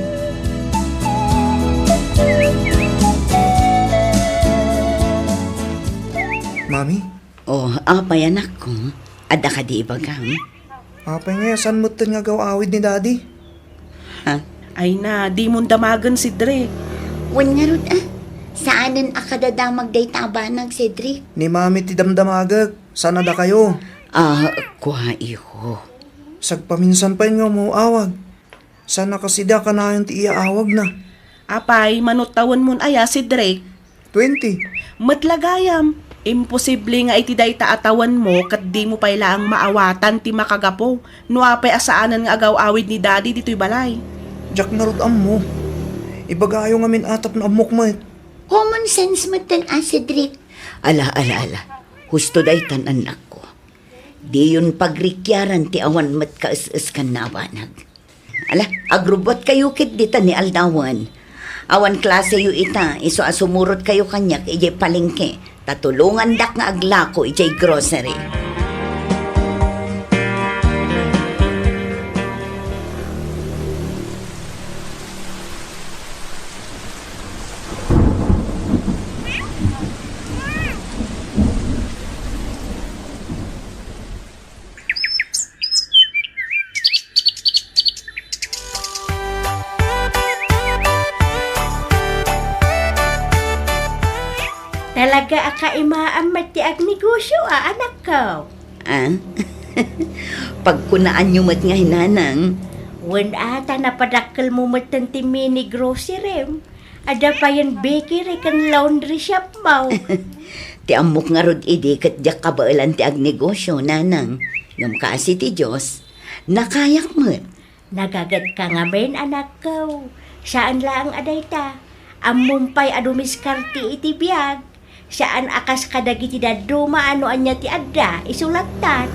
Mami? Oh, apay, anakko? Adda kadi ibagam? Apay nga, saan metten nga agaw-awid ni Daddy? Ha? Ay na, dimon damagen, Cedric. Wen ngarud, ah. Saanen a kadadamag dayta a banag, Cedric. Ni Mami ti damdamagek. Saan a dakayo? Ah, kua, iho. Sagpaminsan pay nga umaw-awag. Saan a kasdi a kanayon ti iyaawagna? Apay, mano tawenmon aya, Cedric? Twenty. Met la gayam, imposible nga iti dayta a tawenmo ket dimo pay laeng maawatan ti makagapu no apay a saanen nga agaw-awid ni Daddy ditoy balay. Diak ngarud ammo. Ibagayo ngamin a tapno ammok met. Common sense metten a, Cedric. Ala, ala, ala. Husto daytan, annakko. Diyon pagrikiaran ti awan met kaes-eskanna a banag. Ala, agrubbuatkayo ketdi ta ni aldawen. Awan klaseyo ita, isu a sumurotkayo kaniak idiay palengke, ta tulongandak nga aglako idiay grocery. Talaga a kaimaam met ti agnegosio a, anakko. Ah? Pagkunaanyo met ngay, nanang. Wen a, ta napadakkelmo metten ti mini grocerym. Adda payen bakery ken laundry shop mo. Ti ammok ngarud idi ket diak kabaelan ti agnegosio, nanang. Ngem kaasi ti Dios, nakayak met. Nagagetka ngamin, anakko. Saan laeng a dayta. Ammom pay a dumiskarte iti biag. Saan a kas kadagiti dadduma a no ania ti adda, isu lattan.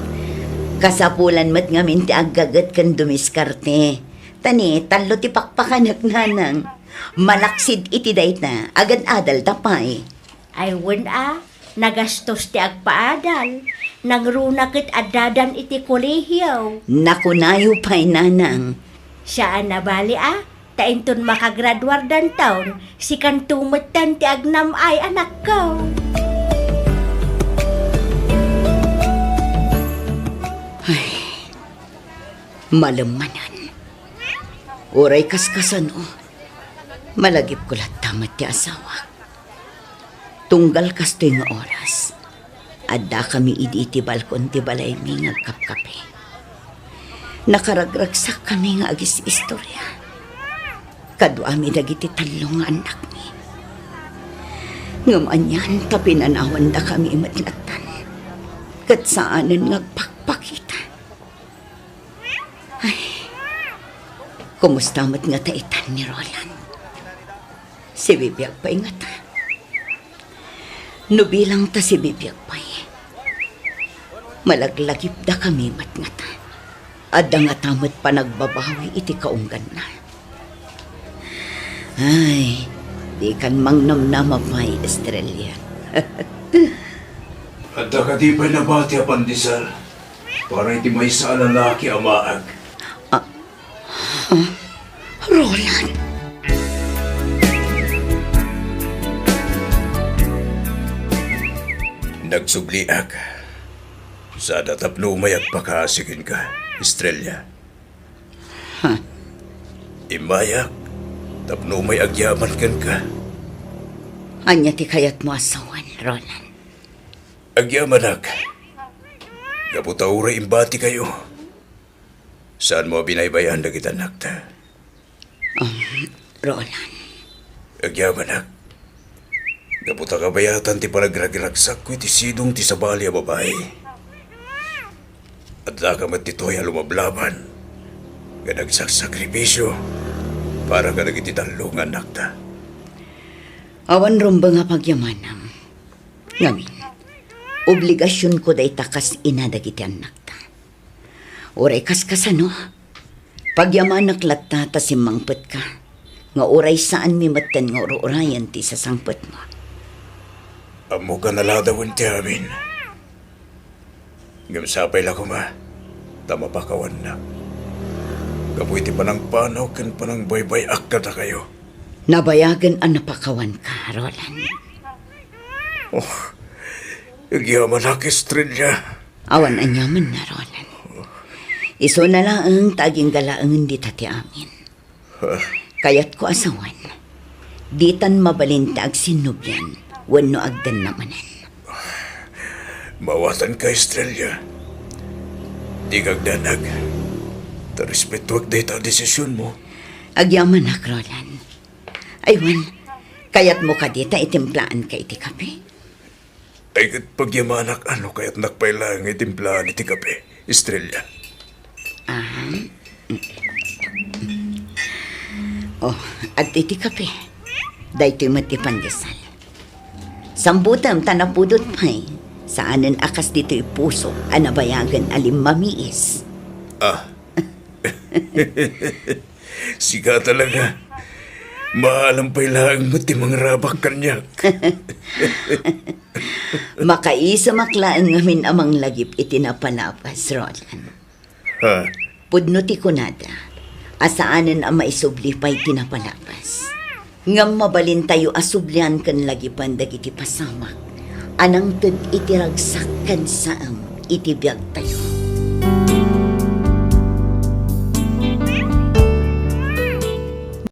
Kasapulan met ngamin ti aggaget ken dumiskarte. Ta ni, tallo ti pakpakanek, nanang. Malaksid iti dayta, agad-adalta pay. Ay, wen a, nagastos ti agpaadal. Nangruna ket addadan iti kolehiyo. Nakunayo pay, nanang. Saan a bali a, ta inton makagraduardanton, sikanto metten ti agnam-ay, anakko. Malem manen. Uray kaskasano, malagipko latta met ti asawak. Tunggal kastoy nga oras, addakami idi iti balkon ti balaymi nga agkapkape. Nakaragragsakkami nga agis-istorya. Kaduami dagiti tallo nga annakmi. Ngem anian ta pinanawandakami met lattan, ket saanen nga agpakpakita. Ay, kumusta met ngata itan ni Roland? Sibibiag pay ngata? No bilang ta sibibiag pay, malaglagipdakami met ngata. Adda ngata met panagbabawi iti kaungganna. Ay, dikan mangnamnama pay, Estrella. Adda kadi pay nabati a pandesal para iti maysa a lalaki a maag? Ah, ah, Roland! Nagsubliak. Sada tapno umay agpakaasi kenka, Estrella. Ha? Immayak tapno umay agyaman kenka. Ania ti kayatmo a sawen, Roland? Agyamanak. Gapu ta uray imbatikayo, saanmo a binaybay-an dagiti annakta. Um, Roland. Agyamanak. Gapu ta kabayatan ti panagragragsakko iti sidong ti sabali a babai. Addaka met ditoy a lumablaban nga nagsaksakripisio para kadagiti tallo nga annakta. Awan rumbeng a pagyamanam. Ngamin, obligasionko dayta kas ina dagiti annakta. Uray kaskasano, pagyamanak latta ta simmangpetka, nga uray saanmi metten nga ur-urayen ti sasangpetmo. Ammok a naladawen ti amin. Ngem sapay la koma ta mapakawannak gapu iti panangpanaw ken panangbaybay-ak kadakayo. Nabayagen a napakawanka, Roland. Oh, agyamanak, Estrella. Awan aniamanna, Roland. Isuna laeng ta agingga laengen dita ti amin. Kayatko a sawen, ditan mabalin ti agsinnublian wenno agdanna manen. Maawatanka, Estrella. Dika agdanag ta respetoak dayta a desisionmo. Agyamanak, Roland. Ay wen, kayatmo kadi ta itimplaanka iti kape? Ay, ket pagyamanak no kayatnak pay laeng nga itimplaen iti kape, Estrella. Aha. Oh, adtoy ti kape. Daytoy met ti pandesal. Sambutem ta napudot pay. Saanen a kas ditoy puso a nabayagen a limmamiis. Ah. Sika talaga. Maalam pay laeng met ti mangrabak kaniak. Makaisumak laeng ngamin a manglagip iti napalabas, Roland. Ha? Pudno ti kunada a saanen a maisubli pay ti napalabas. Ngem mabalintayo a sublian ken lagipen dagiti pasamak a nangted iti ragsak ken saem iti biagtayo.